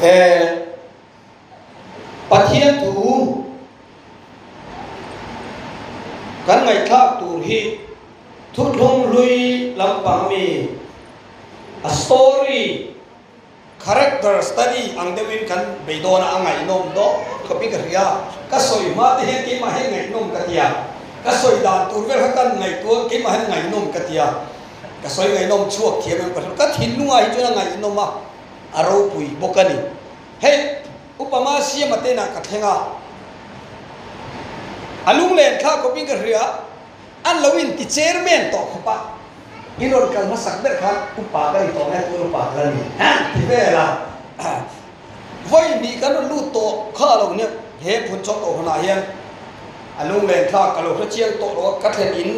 Eh, Pathian thu kan ngaihthlak tur hi thuthlung hlui lampang mi a story Character study ang deuhin kan bei dawn a, a ngaihnawm dawn khawp i ka hria. Ka sawi hma te hian keimah hian ngaihnawm ka ti a, ka sawi dan tur vel kha kan ngaihtuah keimah hian ngaihnawm ka ti a, ka sawi ngaihnawm chhuak thiam em ka hre lo. Ka thinlungah hi chuan a ngaihnawm a, a ropui bawk a ni. Hei Upa Masiama te inah ka thleng a, a lunglen thlak khawpin ka hria. An lo inti chairman tawh khawp a, i rawn kal hmasak ber khan upa ka ni tawh mai a, tun upa ka la ni ti vel a. Vawi hnih kan rawn lut tawh kha a lo nia, he phun chawk tawh hunah hian a lunglen thlak ka lo hre chiang tawh lo a, ka thlen in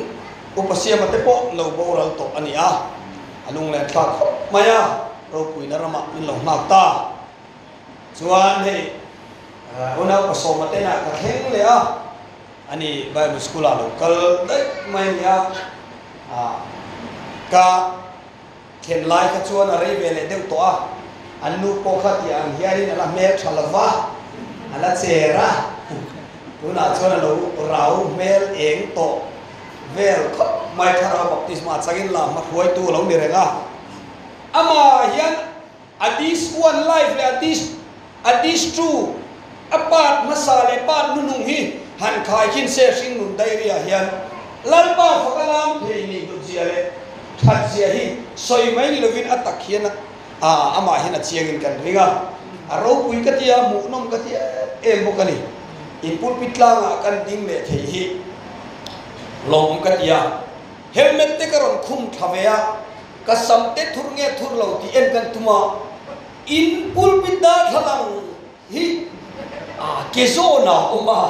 upa siama te pawh lo boral tawh a ni a, a lunglen thlak khawp mai a, ropuina ramah min lo nghak ta. Chuan hei unau pasawma te inah ka thleng leh a. Ani Bible School ah lo kal daih mai a nia, ka thlen lai kha chuan a rei ve leh deuh tawh a, an nu pawh kha tih ang hianin a la hmel tha lo va, a la cher a, tunah chuan a lo rau hmel eng tawh vel khawp mai, Thlarau Baptisma changin la hmahruaitu a lo ni reng a, amah hian A this one life leh a this a this two a part hmasa leh part hnuhnung hi han khaikhin se hringnun diary ah hian Lalpa faka lam phei nih hlut zia leh that zia hi sawi mai ni lovin a tak hian a amah hian a chiangin kan ring a, a ropui ka tia hmuhnawm ka ti em em bawk a ni. In pulpit tlangah kan ding leh thei hi lawmawm ka ti a, helmet te ka rawn khum thla ve a. Ka sam te thur nge thur lo tih en kan tum a, in pulpit darthlalang hi a ke zawn ah a awm a,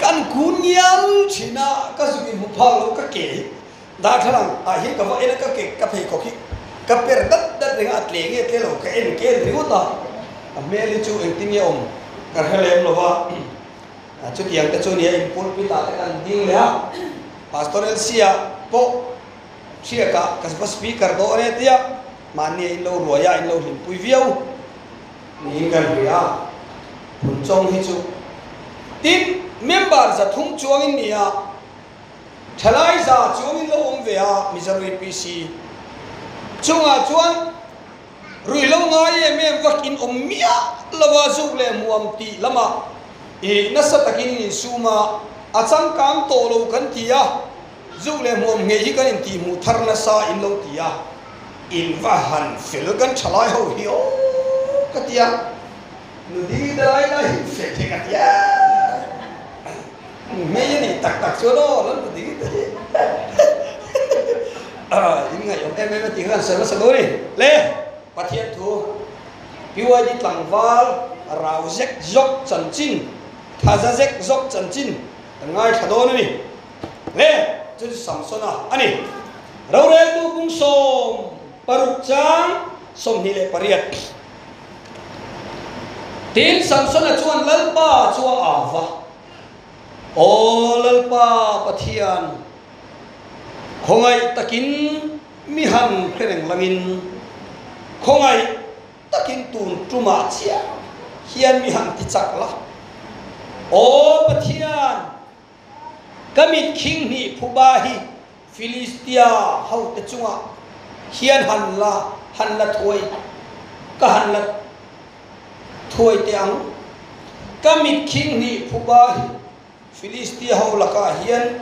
kan kun ngial thin a, ka zuk in hmu phak lo ka ke hi darthlalang ah hian ka va en a, ka ke ka pheikhawk hi ka per dat dat reng a, a tle nge tle lo ka en ka en ringawt a, a hmel hi chu engtin nge awm ka hre lem lo va, chutiang te chu nia in pulpit ah te kan ding leh a, Pastor Elsia pawh. Hriakah ka va speaker dawn e tia mahni a in lo ruai a, in lo hlimpui viau niin kan hria a, Phunchawng hi chu. Tin, member 300 chuangin ni a, thalai 100 chuangin lo awm ve a Mizo APC chungah chuan ruihhlo ngai em em vak in awm miah lova zuk leh hmuam tih lamah ih nasa takin in insum a, a changkang tawh lo kan ti a. Zuk leh hmuam ngei hi kan intihhmuh thar nasa in lo ti a, in va han fel kan tha lai ho hi aw ka ti a, nu ding te lai lai hi fel hi ka ti a, hmei a nih tak tak chuan aw lan nu ding te hi in ngaihawm em em a tih kha kan sawi hmasa dawn a ni. Le Pathian thu PYD tlangval rau zek zawk chanchin, thaza zek zawk chanchin kan ngaithla dawn a ni. Le, chu chu Samsona a ni. Roreltu kung 16 chang 28. Tin, Samsona chuan Lalpa chu a au va, Aw Lalpa Pathian, khawngaih takin mi han hre reng langin, khawngaih takin tun tumah chiah hian mi han ti chak la. Aw Pathian, Ka mit khing hnih phuba hi Filistia hote chungah hian han la han la thuai ka han la thuai teh ang. Ka mit khing hnih phuba hi Filistia ho lakah hian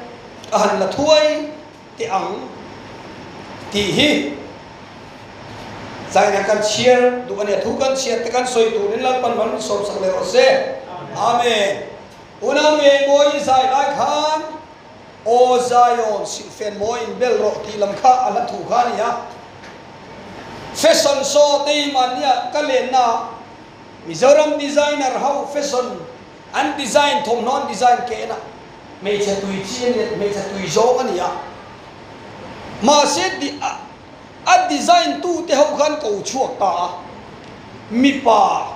ka han la thuai teh ang tih hi China kan chhiar duh a nia. Thu kan chhiar te kan sawi turin Lalpan mal min sawmsak leh rawh se. Amen. Unau ngei mawi i zai lai khan Aw Zion silhfen mawi in bel rawh tih lam kha a hla thu kha a ni a. Fashion show te hi mahnia ka lenna ah Mizoram designer ho fashion an design thawmhnaw an design ke en a hmeichhe tui chi a nia hmeichhe tui zawng a ni a. Mahse a design tu te ho khan ko chhuak ta a mipa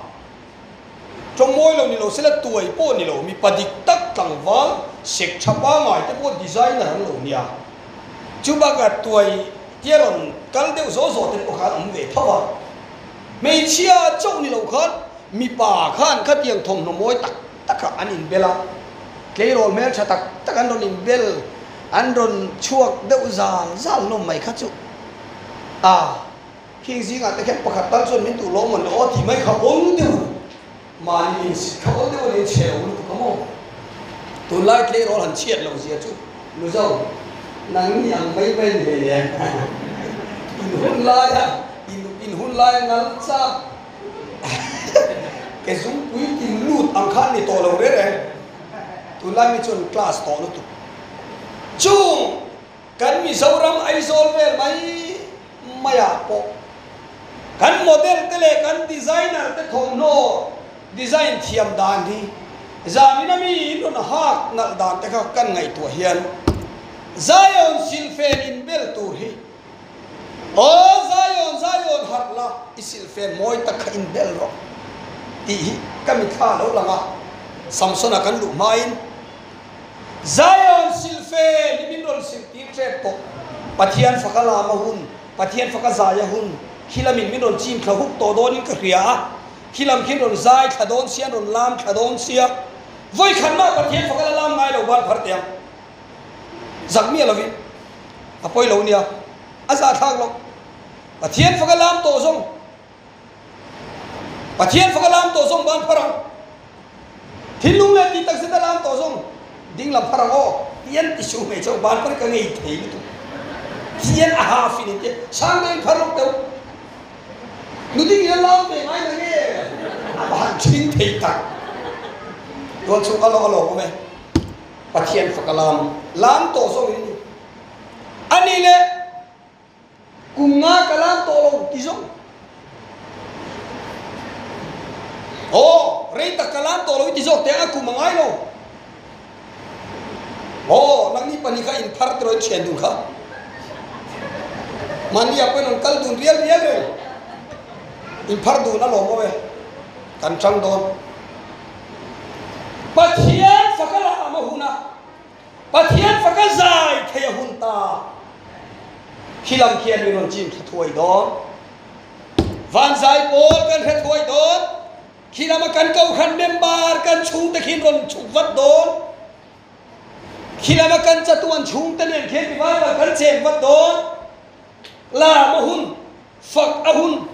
Tawngmawi lo ni lo sela tuai pawh ni lo, mipa dik tak tlangval sek tha pangai te pawh designer an lo nia. Chu bakah tuai tia rawn kal deuh zawh zawh te pawh khan awm ve tho a. Hmeichhia chauh ni lo khan mipa khan khatiang thawmhnaw mawi tak takah an inbel a, tleirawl hmeltha tak tak an rawn inbel, an rawn chhuak deuh zal zal hlawm mai kha chu a, khing zingah te khian pakhat tal chuan min duh lawm mawn le aw tih mai kha awl deuh a ni. Mahni insit kha awl deuh a ni, chhe lo lutuk a maw? Tunlai tleirawl han chhiat loh zia chu Mizo nangni ang mai mai ni hei em? In hun laia in in hun laia ngal chak ke zungpui tin lut ang kha an ni tawh lo reng reng. Tunlai mi chuan class tawh lutuk. Chung kan Mizoram Aizawl vel mai maiah pawh kan model te leh kan designer te thawmhnaw design thiam dan hi zanin a mi in rawn hak nalh dan te kha kan ngaihtuah hian Zion silfen inbel tur hi aw Zion Zion harh la i silfen mawi tak kha inbel rawh tih hi ka mitthla a lo lang a, Samsona kan luh hmain Zion silfen hi min rawn siltir tep tawh. Pathian faka lam a hun, Pathian faka zai a hun, khi lamin min rawn chim thla huk tawh dawnin ka hria a, khi lam khian rawn zai thla dawn sia, an rawn lam thla dawn sia. Vawi khat mah Pathian faka la lam ngai lo ban phar teh ang. Zak miah lovin a pawi lo nia, a zahthlak loh. Pathian faka lam tawh zawng. Pathian faka lam tawh zawng ban phar ang. Thinlung leh tih takzet a lam tawh zawng ding lam phar ang aw. Tian ti su hmeichhe ban phar ka ngei thei lutuk. Tian a ha fin in tia sang deuhin phar lawk teuh. Nuding in a lam ve ngai na nge a va han thin thei tak. Tual chhung a lawk a lawk awm e. Pathian faka lam lam tawh zawng in ni. Ani leh. Kum nga ka lam tawh lo ti zawng. Aw, rei tak ka lam tawh lo i ti zawk teh a kum a ngai lo. Aw, nangni pahnih kha in phar tiraw in thian dun kha. Mahni ah pawhin an kal dun rial rial reng. In phar dun a lawm awm e. Kan chang dawn. Pathian faka lam a hun a. Pathian faka zai thei a hun ta. Khi lam khian min rawn chim thla thuai dawn. Van zai pawl kan hre thuai dawn. Khi lama kan kohhran member kan chhungte khian rawn chhuk vat dawn. Khi lama kan chatuan chhungte nen khian revival kan cheng vat dawn. Lam a hun, fak a hun,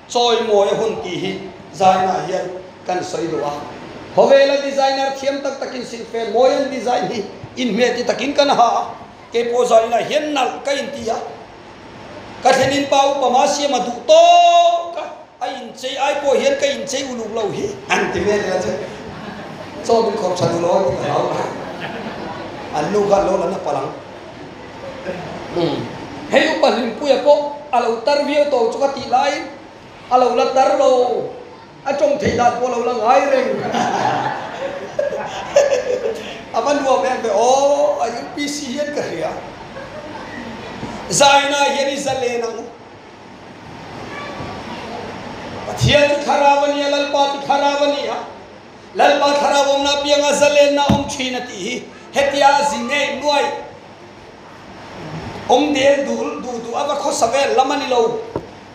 chawimawi a hun tih hi zainah hian kan sawi duh a. Khawvela designer thiam tak takin silhfen mawi an design hi inhmeh ti takin kan ha a, keipawh zainah hian nalh ka inti a. Ka thlenin pa upa ma siam a duh tawk a, a inchei ai pawh hian ka inchei uluk lo hi an ti vel ila chu chaw min khawp tha duh lo a ti ka hlau a, an nu kha an lo la na palh ang. Hei upa Hlimpuia pawh a lo tar viau tawh chu ka tih laiin a lo la tar lo, a tawng theih dan pawh a lo la ngai reng. A va nuam em ve aw, a UPC hian ka hria. Zaina hian i zalen ang u. Pathian chu thlarau a ni a, Lalpa chu thlarau a ni a. Lalpa thlarau awmna apianga zalenna awm thin a tih hi hetia zi ngei nuai awm del dul duh duh a va khawsa vel lam a ni lo.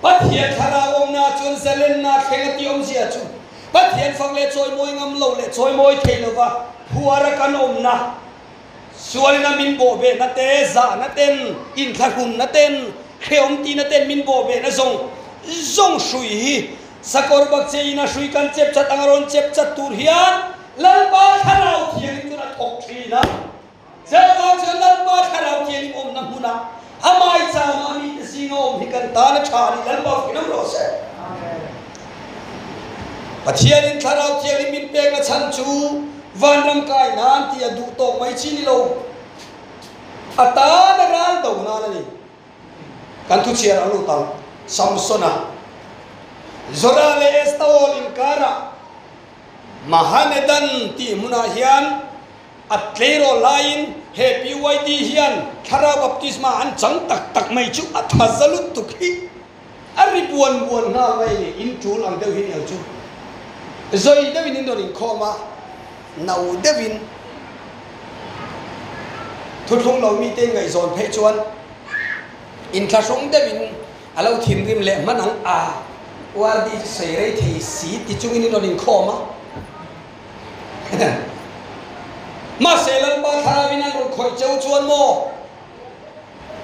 Pathian thlarau awmna chuan zalenna thleng a tih awmzia chu Pathian fak leh chawimawi ngam lo leh chawimawi thei lova phuara kan awmna sualina min bawhbehna te, zahna ten, inthlahrunna ten, hrehawm tihna ten min bawhbehna zawng zawng hrui hi Sakawr bak che in a hrui kan chep chat ang a rawn chep chat tur hian Lalpa Thlarau Thianghlim chuan a thawk thin a. Chuvang chuan Lalpa Thlarau Thianghlim awmna hmuna a maichama a mite zinga awm hi kan tan a tha a ni. Lalpa fuih lam rawh se. Pathianin Thlarau Thianghlim min pekna chhan chu vanram kai nan tih a duh tawk mai chi ni lo. A tan a ral do nan a ni. Kan thuchhiar a lut ang. Samsona, Zora leh Estaol inkarah Mahanedan tih hmunah hian a tleirawl laiin he PYD hian Thlarau Baptisma an chang tak tak mai chu a tha za lutuk hi a ri buan buan nghal mai a ni. In tul ang deuh hi ni ang chu. Zawi deuhin in rawn inkhawm a, no deuhin thuthlung lo mite ngaihzawn phei chuan inthlahrung deuhin a lo thinrim leh hman ang a. URD chu sawi rei thei si ti chungin in rawn inkhawm a. Mahse Lalpa thlarauin an rawn khawih cheu chuan maw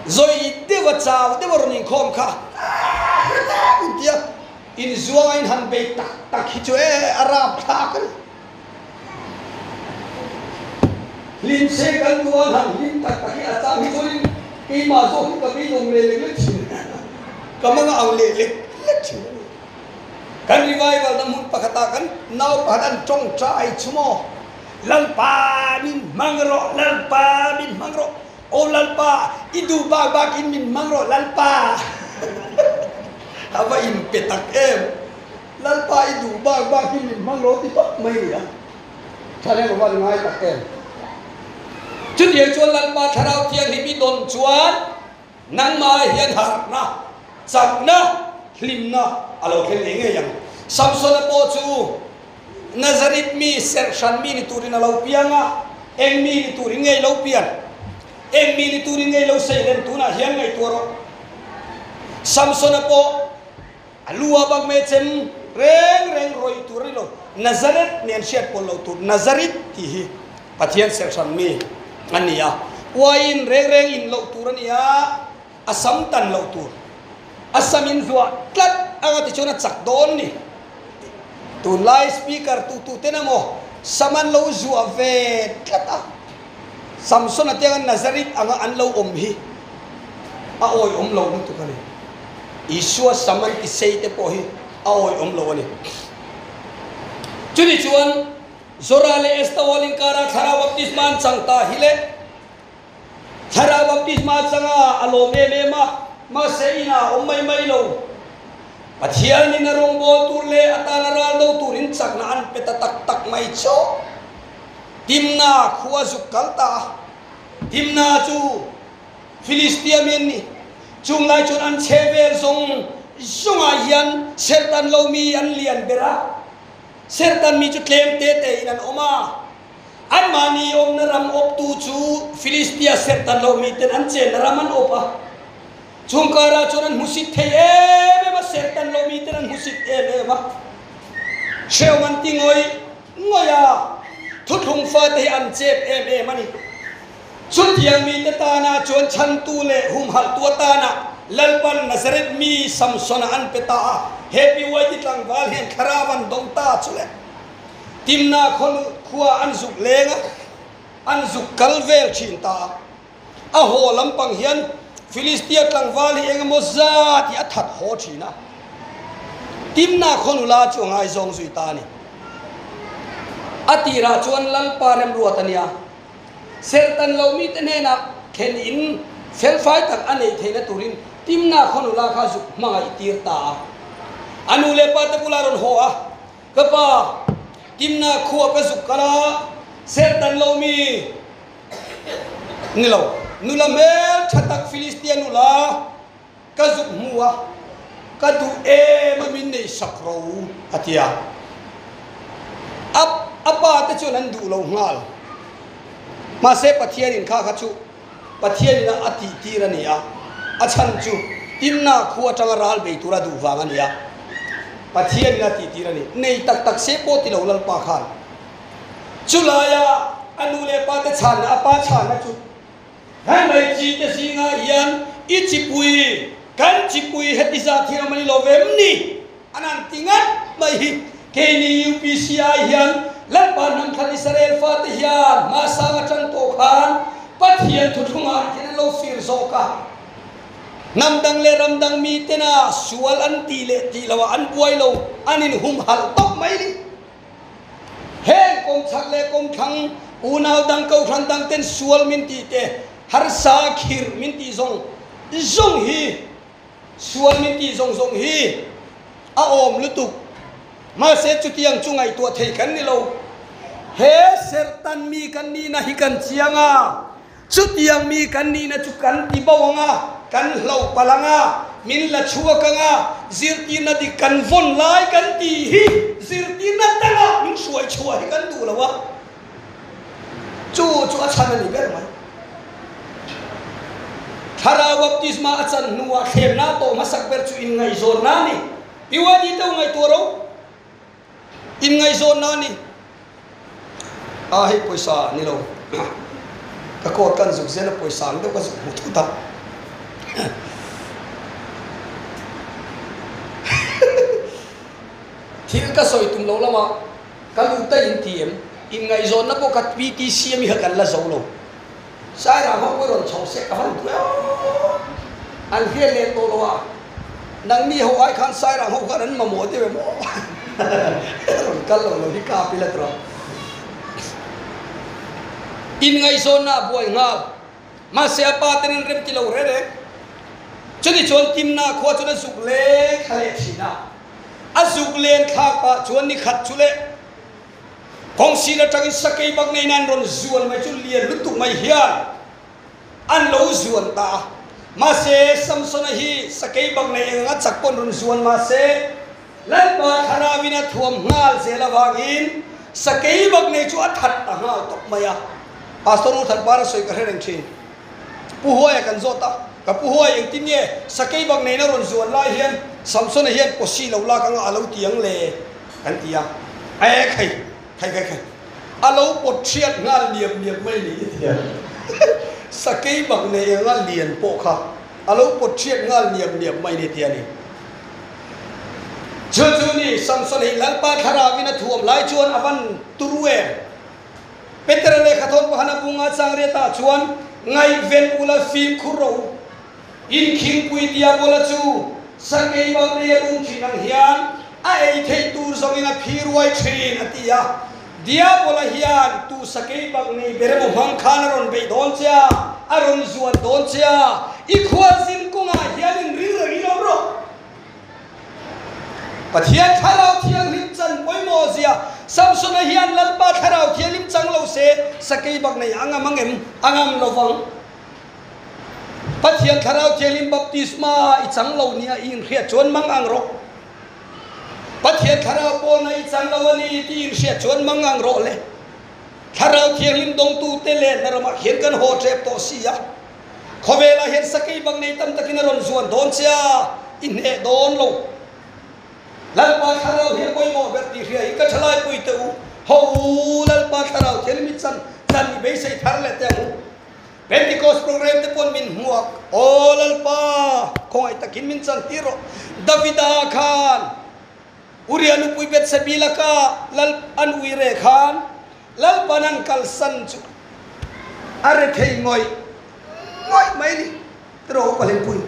zawi deuha chau deuha rawn inkhawm kha in tia inzuanga in han bei tak tak hi chu e a rapthlak a ni. Hlim se kan duh a, han hlim tak tak hi a chang hi chuanin keimah zawk hi ka beidawng leh lek lek thin a, ka manga ang leh lek lek thin a ni. Kan revival na hmun pakhatah kan nau pakhat an tawngtai chu maw, Lalpa min hmang rawh, Lalpa min hmang rawh, aw Lalpa i duh bak bakin min hmang rawh Lalpa a va inpe tak em. Lalpa i duh bak bak hi min hmang lo ti tawp mai ni a, thahnem a van ngai tak em. Chutiang chuan Lalpa Thlarau Thianghlim i dawn chuan nangmah hian harhna, chakna, hlimna a lo thleng ngei ngei ang. Samsona pawh chu Nazareth mi, serhhran mi ni turin a lo piang a, eng mi ni turin ngei lo pian, eng mi ni turin ngei lo seilen tunah hian ngaihtuah rawh. Samsona pawh A lu a bak mai chem reng reng rawih tur a ni lo. Nazareth nen hriat pawlh loh tur Nazareth tih hi Pathian serhhran mi a ni a. Uaiin reng reng in loh tur a ni a, a sam tan loh tur. A sam in hluah tlat anga tichuan a chak dawn ni. Tunlai speaker tu tu ten emaw sam an lo zuah ve tlat a. Samson a tianga Nazareth anga an lo awm hi a awihawm lo lutuk a ni. Isua sam an ti sei te pawh hi a awihawm lo a ni. Chuni chuan Zora leh Estaol inkara Thlarau baptisma an chang ta hi le. Thlarau baptisma changa a lawm em em a, mahse inah a awm mai mai lo. Pathianin a rawngbâwl tur leh a tana ral do turin chakna an pe ta tak tak mai chauh. Timna khua zuk kal ta a, Timna chu Filistia mi an ni. Chung lai chuan an chhe vel zawng zawngah hian serhtan lo mi an lian ber a, serhtan mi chu tlem te tein an awm a. Anmahni awmna ram awptu chu Filistia serhtan lo miten an chenna ram an awp a. Chung karah chuan an hmusit thei em em a, serhtan lo miten an hmusit em em a. Hrehawm an ti ngawih ngawih a, thuthlung fate hi an chep em em a ni. Chutiang mite tana chuan chhantu leh humhalhtu atana Lalpan Nazareth mi Samsona an pe ta a, he PYT tlangval hian thlarau an dawng ta chu le. Timna khaw khua an zuk leng a, an zuk kal vel thin ta a. A haw lampang hian Filistia tlangval hi eng emaw zat hi a that haw thin a, Timna khaw nula chu a ngaizawng zui ta a ni. A tirah chuan Lalpa remruat a nia, serhtan lo mite hnenah thlen in felfai tak a neih theihna turin Timna khaw nula kha zuk hmangaih tir ta a. A nu leh pa te bulah a rawn haw a, Ka pa, Timna khua ka zuk kal a, serhtan lo mi, Ni lo, nula hmel tha tak Filistia nula ka zuk hmu a, ka duh em a min nei sak ro a ti a. A a pa te chuan an duh lo nghal. Mahse Pathianin kha kha chu Pathianin a tih tir a ni a, a chhan chu Timna khu atanga ral bei tura duh vang a ni a. Pathianin a tih tir a ni. Nei tak tak se pawh ti lo Lalpa khan. Chulaia a nu leh pa te chhanna, a pa chhanna chu, Kan mai chi te zingah hian i chipui, kan chipui heti zat hi ram a ni lo vem ni? An han ti ngat mai hi. Keini UPCI hian Lalpa hnam thlan Israel fate hian hmasang atang tawh khan Pathian thuthlungah hian an lo fir zawk a. Hnam dang leh ram dang mitena sual an tih leh tih loah an buai lo, an inhumhalh tawp mai ni. Heng kawmchhak leh kawmthlang unau dang kohhran dang ten sual min tih te, harsa khirh min tih zawng zawng hi, sual min tih zawng zawng hi a awm lutuk. Mahse chutiang chu ngaihtuah thei kan ni lo. He serhtan mi kan nihna hi kan chiang a. Chutiang mi kan nihna chu kan ti bo ang a, kan hloh palh ang a, min la chhuak ang a, zirtirna dik kan vawn lai kan tih hi zirtirna dangah min hruai chhuah hi kan duh lo a, chu chu a chhan a ni ber mai. Thlarau baptisma a chan hnuah thlemna tawh hmasak ber chu inngaihzawnna a ni. PYD te u. ngaihtuah ro. Inngaihzawnna a ni. A hei pawisa ni lo. Ka coat kan zuk zel a pawisa ang deuh ka zuk hmu thut a. Thil ka sawi tum lo lama ka lut daih in ti em? Inngaihzawnna pawh ka PTC ami kha kan la zo lo. Sairang ho pawh rawn chho se ka van duh em? An hriat leh tawh lo a, nangni ho ai khan Sairang ho khan an mamawh deuh em aw? Rawn kal lo lo hi kap ila tura. Inngaihzawnna a buai nghal. Mahse a pa ten an rem ti lo reng reng. Chutih chuan Timna khua chuan a zuk leng thla leh thin a. A zuk len thlak pah chuan ni khat chu leh kawng sir atangin sakei bak ngeiin an rawn zuan mai chu lian lutuk mai hian an lo zuan ta a. Mahse Samsona hi sakei bak nei eng anga chak pawh an rawn zuan mahse Lalpa thlarauin a thuam nghal zel avangin sakei bak nei chu a that ta nghal tawp mai a. Pastor U Thanpara sawi ka hre reng thin. Pu Huaia kan zawt a, ka Pu Huai engtin nge sakei bak neina rawn zuan lai hian Samsona hian pawsi lo lak anga a lo ti ang le? kan ti a. E khai, khai khai khai, a lo pawt thiat nghal niap niap mai ni i ti a. Sakei bak nei anga lian pawh kha a lo pawt thiat nghal niap niap mai ni ti a ni. Chu chu ni Samson hi Lalpa thlarauin a thuam lai chuan a van turu em? Petera lehkha thawn pakhat a bunga chang riatah chuan ngaihven ula fimkhur rawh u. Inkhingpui Diabola chu sakei bak nei a rum thin ang hian a ei theih tur zawngin a phi ruai thin a ti a. Diabola hian tu sakei bak nei ber emaw hmang khan a rawn beih dawn che a, a rawn zuan dawn che a, i khualzin kawngah hian inring rengin awm rawh. Pathian Thlarau Thianghlim chan pawimawh zia Samsona hian Lalpa Thlarau Thianghlim chang lo se sakei bak nei a ngam ang em? A ngam lo vang. Pathian Thlarau Thianghlim baptisma i chang lo nia i inhriat chuan mang ang rawh. Pathian Thlarau pawlna i chang lo a ni tih inhriat chuan mang ang rawh le. Thlarau Thianghlim dawngtute lenna ramah hian kan haw tep tawh si a. Khawvelah hian sakei bang nei tam takin a rawn zuan dawn che a, i hneh dawn lo. Lalpa Thlarau hi a pawimawh ber tih hria hi ka thalai pui teh u. Ho u, Lalpa Thlarau thian mi chan chan i beisei thar leh teh ang u. Pentecost program te pawn min hmuak. Aw Lalpa, khawngaih takin min chan tir rawh. Davida khan Uria nupui Bethsebi laka Lal an uire khan Lalpan an kalsan chu a re thei ngawih ngawih mai ni tiraw Upa Hlimpui.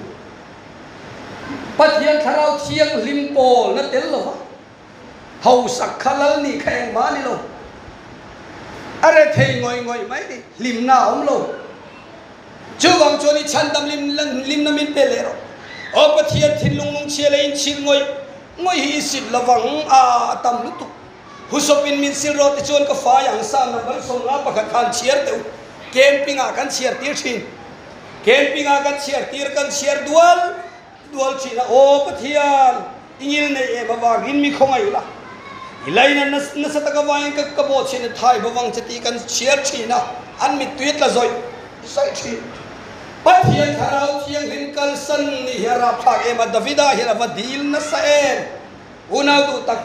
Pathian Thlarau Thianghlim pawl na tel lova hausak kha lal nih kha engmah a ni lo. A re thei ngawih ngawih mai ni, hlimna a awm lo. Chuvang chuan i chhandam hlimna min pe leh rawh. Aw Pathian thinlung lungchhia leh inchhir ngawih ngawih hi i sit lovang a, a tam lutuk. Husawpin min sil rawh tichuan ka fai ang sa number 51 khan chhiar teh u. Camping ah kan chhiar tir thin. Camping ah kan chhiar tir kan chhiar dual dual thin a. Aw Pathian, i ngil nei em avangin mi khawngaih la. I laina nasa tak avangin ka ka bawhchhiat na thai bawvang che tih kan chhiar thin a, an mittui a tla zawih zawih thin. Pathian Thlarau Thianghlim kalsan ni hi a rapthlak em a, Davida hian a va dil nasa em? Unau duh tak,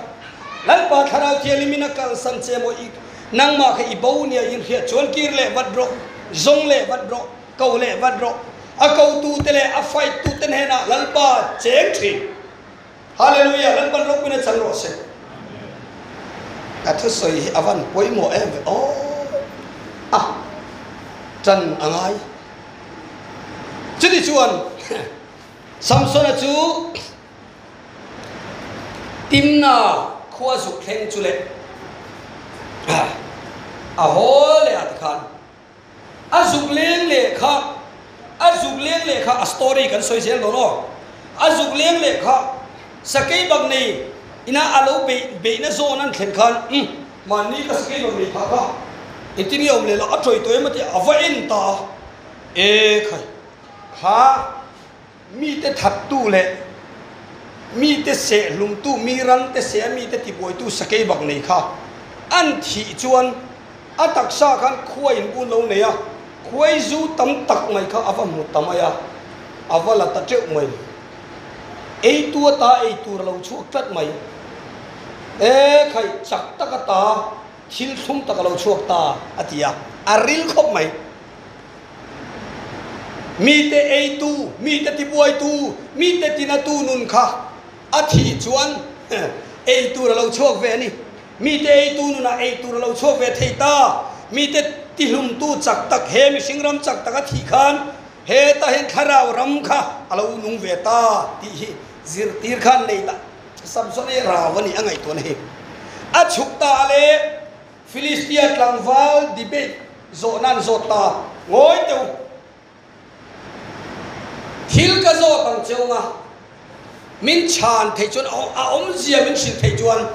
Lalpa Thlarau Thianghlim in a kalsan che maw i nangmah kha i bo nia in hriat chuan kir leh vat rawh, zawng leh vat rawh, ko leh vat rawh. A kotu te leh a fight tu te hnenah Lalpa cheng thin. Hallelujah! Lalpan ropuina chang rawh se. Ka thusawi hi a van pawimawh em ve aw. A tan a ngai. Chutichuan Samsona chu Timna khua zuk thleng chu leh a haw leh a tikhan a zuk leng leh kha a zuk leng leh kha a story kan sawi zel dawn aw a zuk leng leh kha sakei bak nei ina a lo beih beihna zawn an thlen khan umm mahni ka sakei bak nei phah kha engtin nge awm leh lah a tawi tawh em a ti a va en ta a e khai kha Mite thattu leh mite sehhlumtu, mi rante seh a mite tibuaitu sakei bak nei kha an thih chuan a taksa khan khuai in bun lo nei a, khuai zu tam tak mai kha a va hmu ta mai a, a va la ta teuh mai. Eitu ata ei tur a lo chhuak tlat mai. E khai, chak tak a ta, thil thlum tak a lo chhuak ta, a ti a, a ril khawp mai. Mite eitu, mite tibuaitu, mite tinatu nun kha a thih chuan ei tur a lo chhuak ve a ni. Mite eitu nunah ei tur a lo chhuak ve thei ta. Mite tihlumtu chak tak he mihring ram chak tak a thih khan hetah hian thlarau ram kha a lo nung ve ta tih hi zirtir khan nei ta. Samson hi rau a nih a ngaihtuahna hi a chhuk ta a le. Filistia tlangval debate zawh nan zawt ta ngawi teuh. Thil ka zawt ang cheu nga, min chhan theih chuan a awmzia min hrilh theih chuan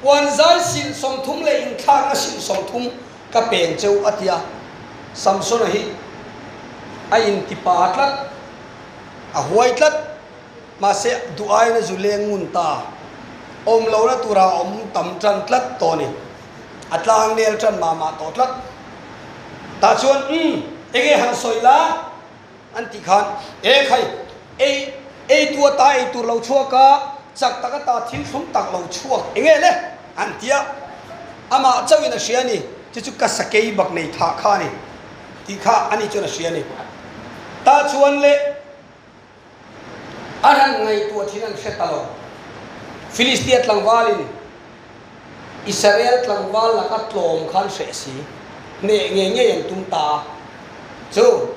puanzai silh 30 leh inthlakna silh 30 ka peng cheu a ti a. Samsona hi a intipa tlat, a huai tlat, mahse duh aiin a zu leng ngun ta. Awm lohna tura a awm tam tan tlat tawh a ni. A tlang nel tan mah mah tawh tlat. Tah chuan, Umm, enge han sawi la? an tih khan, E khai, ei, ei tu ata ei tur lo chhuak a, chak tak ata thil thlum tak lo chhuak enge le? an ti a. Amah chauhin a hria a ni, chu chu ka sakei bak nei thah kha a ni tih kha ani chuan a hria a ni. Tah chuan le. A ran ngaihtuah thin an hre ta lo. Filistia tlangvalin Israel tlangval laka tlawm kha an hreh si. Hneh ngei ngei an tum ta. Chu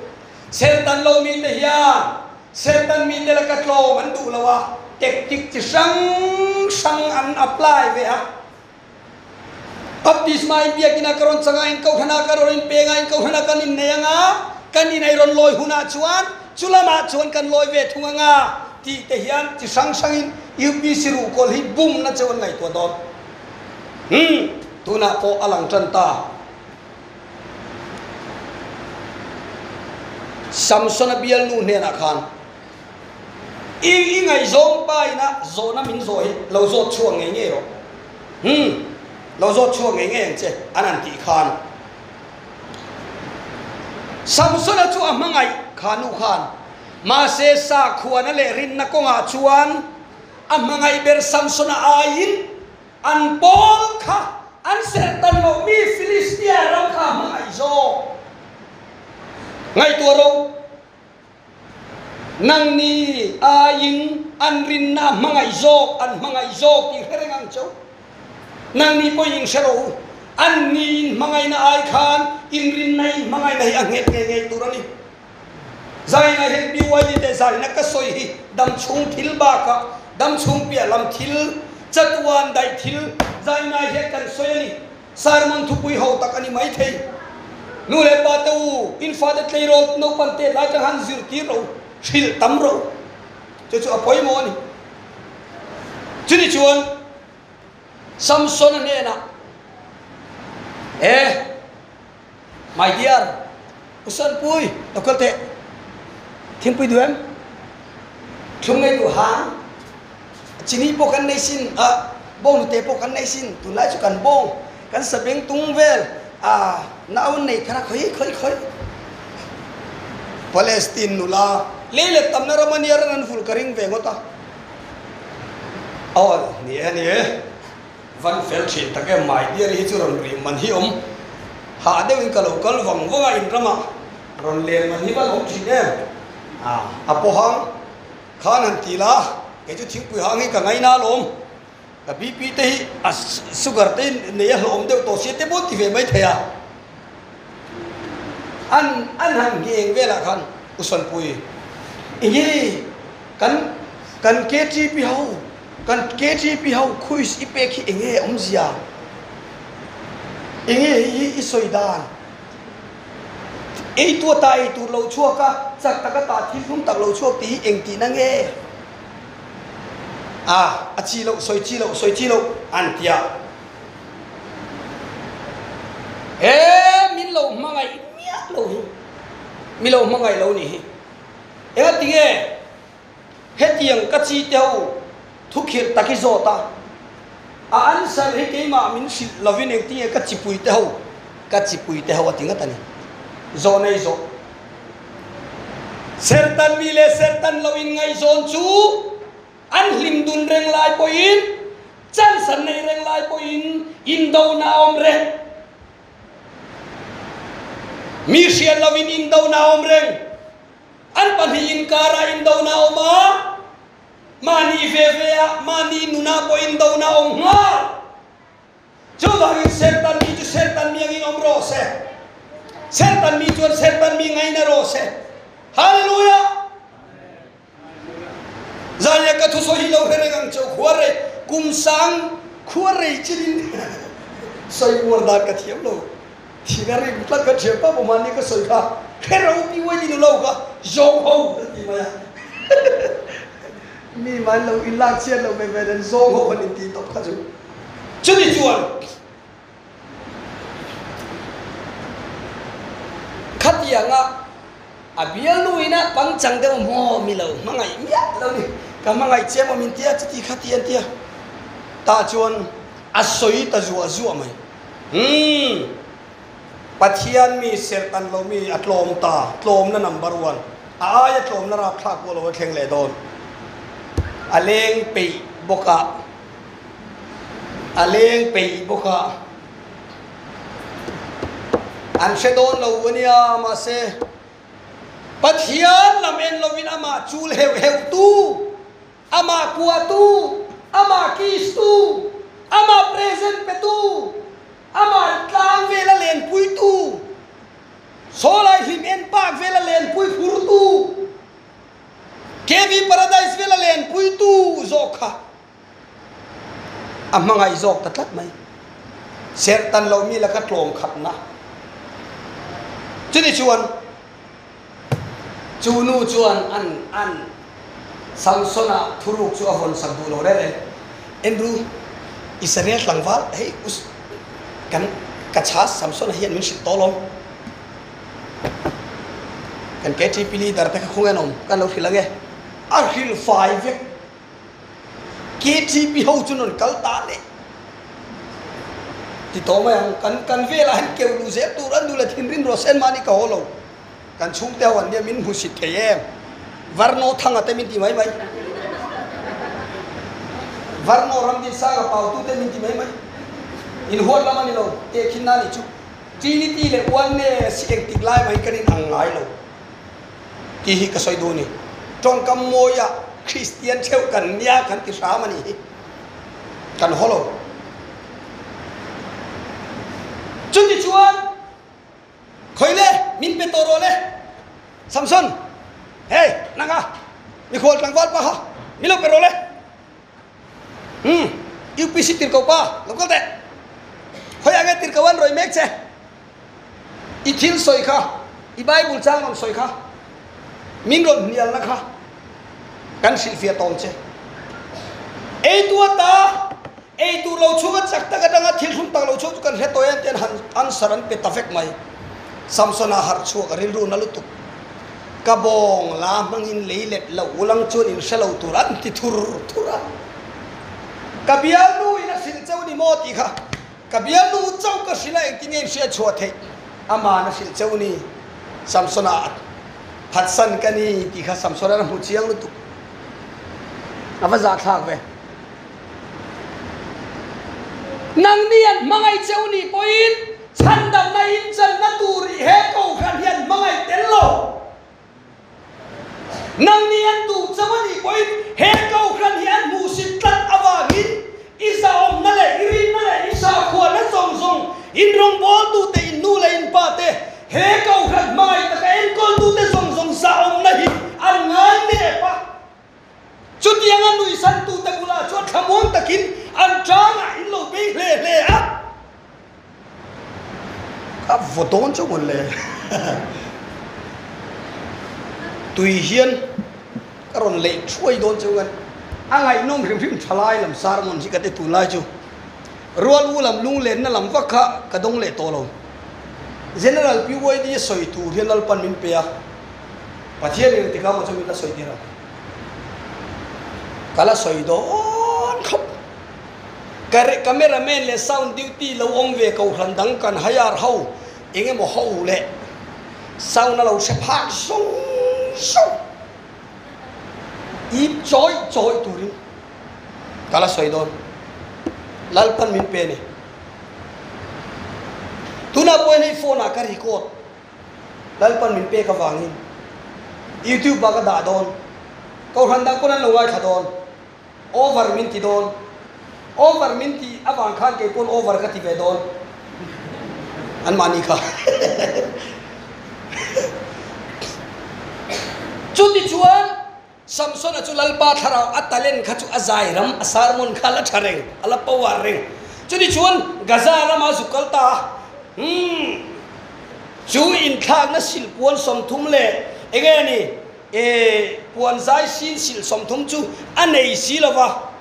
Sertan lo mite hian Sertan mite laka tlawm an duh lo a, tactic chi hrang hrang an apply ve a. Baptisma in biakina ka rawn chang a, in kohhrana ka rawn inpeng a, in kohhrana kan innei ang a, kan inei rawn lawi hunah chuan chu lamah chuan kan lawi ve thung ang a tih te hian chi hrang hrangin UPC ruhkawl hi bumna cheu an ngaihtuah dawn. Umm, tunah pawh a lang tan ta. Samsona bialnu hnenah khan. I i ngaihzawng pa ina zawhna min zawh hi lo zawt chhuak ngei ngei rawh. Umm, lo zawt chhuak ngei ngei ang che, an han tih khan. Samsona chu a hmangaih kha nu khan, mahse sakhuana leh rinna kawngah chuan a hmangaih ber Samsona aiin an pawl kha an serh tan loh mi Filistia ram kha a hmangaih zawk. Ngaihtuah ro. Nangni aiin an rinna a hmangaih zawk, an hmangaih zawk tih hre reng ang cheu. Nangni pawhin in hre rawh u, anni in hmangaihna ai khan in rinna in hmangaihna hi a nghet ngei ngei tur a ni. Zaina hian BYD te zaina ka sawi hi damchhung thil bakah damchhung piah lam thil, chatuan daih thil zaina hian kan sawi a ni. Sermon thupui ho tak a ni maithei. Nu leh pa te u, in fate tleirawl naupan tet lai tang han zirtir ro, hrilh tam ro. Chu chu a pawimawh a ni. Chuni chuan Samson-a hnenah, E, my dear, U Sanpui, lo kal teh. Thingpui duh em? Thlum ngei duh hang. Chini pawh kan nei sin a, bawng hnute pawh kan nei sin, tunlai chu kan bawng, kan sabeng tung vel a, nau an nei thar a, khawi khawi khawi. Palestine nula lei leh tamna ram a nia ran an vulh ka ring ve ngawt a. Aw ni e ni e, van fel thin tak em mai dear hi chu rawn rih man hi awm hah deuhin ka lo kal vang vang a in ramah rawn len man hi van awm thin em a, a pawhang. Khan han ti la, kei chu thingpui hang hi ka ngaina alawm, ka BP te hi a sugar te hi nei a hlawhawm deuh tawh sia te pawh ti ve mai thei a. An an han ngheng velah khan U Sanpui enge kan kan KTP ho kan KTP ho quiz i pek hi enge awmzia enge hei hi i sawi dan Ei tu ata ei tur lo chhuak a, chak tak ata thil hlum tak lo chhuak tih hi eng tihna nge? A, a chi loh, sawi chi loh, sawi chi loh an ti a. He min lo hmangaih miah lo hi, mi lo hmangaih lo nih hi. Engati nge? Hetiang ka chi te ho thukhirh tak hi zawt a, a answer hi keimah min hrilh lovin engtinge ka chipui te ho, ka chipui te ho a ti ngat a ni. Zawh nei zawh. Sertan mi leh sertan lo inngaihzawn chu an hlim dun reng lai pawhin. Chance an nei reng lai pawhin indona a awm reng. Mi hriat lovin indona a awm reng. An pahnih inkarah indona a awm a, mahni ve ve ah, mahni nunah pawh indona a awm nghal. Chuvangin Serhtan mi chu Serhtan mi angin awm rawh se. Serhtan mi chuan Serhtan mi ngaina rawh se. Hallelujah! Zania ka thusawi hi lo hre reng ang cheu khua rei kum sang khua rei chin in sawi uar dan ka thiam lo thin a rim tlat ka thiam pap awm a ni ka sawi kha hre ro pi uai ni lo ka zawng ho ka ti mai a mi man lo in lak chhiat lo ve ve den zawng ho an in ti tawp kha chu chumi chuan Khatianga a bialnu ina pangchang deuh maw mi lo hmangaih miah lo ni, ka hmangaih che maw min tia chuti khati an tia tah chuan a sawi ta zuah zuah mai. Umm Pathian mi serh tan lo mi a tlawm ta, tlawmna number one, a aia tlawmna rapthlak pawh lo a thleng leh dawn. A leng peih bawk a. A leng peih bawk a, an hre dawn lo a nia, mahse Pathian lam en lovin amah chul heuh heuh tu, amah kuah tu, amah kiss tu, amah present pe tu, amah tlang vela lenpui tu, sawlai hlim en pak vela lenpui phur tu, KV Paradise vela lenpui tu zawk kha A hmangaih zawk ta tlat mai. Serh tan lo mi laka tlawm khatna. Chuni chuan chu nu chuan an an Samsona thuruk chu a vawn sak duh lo reng reng. Andrew, Israel tlangval hei us kan ka chhas Samsona hian min hrilh tawh lawm. Kan KTP leader te kha khawnge an awm kan lo hrilh ange. A hrilh fai vek. KTP ho chu rawn kal ta leh ti tawh mai ang. Kan kan velah hian keu luh zel tur an duh leh thinrim rawh sen mahni ka haw lo. Kan chhungte ho an nia min hmusit thei em. Varno thanga te min ti mai mai. Varno Ramdinsa ka pautu te min ti mai mai. Inhuat lam a ni lo, tehkhin na nih chu. Trinity leh Oneness hi engtik lai mahin kan inang ngai lo. Tih hi ka sawi duh a ni. Tawngkam mawia Kristian theuh kan nia kan ti hram a nih hi. Kan haw lo. Chuti chuan khawi le min pe tawh rawh le Samson, hei nanga mikhual tlangval pa kha min lo pe rawh le. Umm UPC tirko pa lo kal teh. Khawi ah nge tirko an rawi mek che? I thil sawi kha, i Bible chang rawn sawi kha, min rawn hnialna kha kan hrilhfiah tawng che. Ei tu ata ei tur lo chhunga chak tak atanga thil thlum tak lo chhuak chu kan hre tawh em te an han answer an pe ta vek mai. Samsona harh chhuak a rilru na lutuk. Ka bawng la hmangin lei let loh ulang chuan in hre lo tur an ti thur thur a. Ka bialnu in a hrilh cheu ni maw tih kha Ka bialnu chauh ka hrilh a engtin nge in hriat chhuah theih? Aman a hrilh cheu ni. Samsona phatsan ka ni tih kha Samsona a hmu chiang lutuk. A va zahthlak ve. Nangni an hmangaih cheu nih pawhin chhandamna inchanna tur i he kohhran hi an hmangaih tel lo. Nangni an duh chauh a nih pawhin he kohhran hi an hmuhsit tlat avangin i zahawmna leh i rinna leh i sakhuana zawng zawng in rawngbawltute, in nu leh in pa te, he kohhran hmangaih taka enkawltute zawng zawng zahawmna hi an ngai nep a. Chutianga nuihsantute bulah chuan thlamuang takin an tangah in lo bei hle hle a. Ka vaw dawn chu mawn le. Tui hian ka rawn leih thuai dawn chu ngan. A ngaihnawm hrim hrim thalai lam sermon hi ka ti tunlai chu. Rual u lam lunglenna lam vak kha ka dawng leh tawh lo. General PYD a sawi tur hian Lalpan min pe a. Pathian in tikah maw chu min la sawi tir ang. Ka la sawi dawn khawp. Cameraman leh sound duty lo awm ve kohhran dang kan hire ho eng emaw ho leh sound a lo hre phak zawng zawng ip chawih chawih turin ka la sawi dawn. Lalpan min pe a ni. Tunah pawh hian hei phone ah ka record. Lalpan min pek avangin YouTube ah ka dah dawn. Kohhran dang pawn an lo ngaithla dawn. Over min ti dawn. Over min tih avang khan kei pawn over ka ti ve dawn. Anmahni kha. Chutichuan Samsona chu Lalpa thlarau a talent kha chu a zai ram, a sermon kha a la tha reng, a la power reng. Chutichuan Gaza rama zuk kal ta a, umm, chu inthlakna silhpuan 30 leh enge ni, e, puan zai sin silh 30 chu a nei si lo va,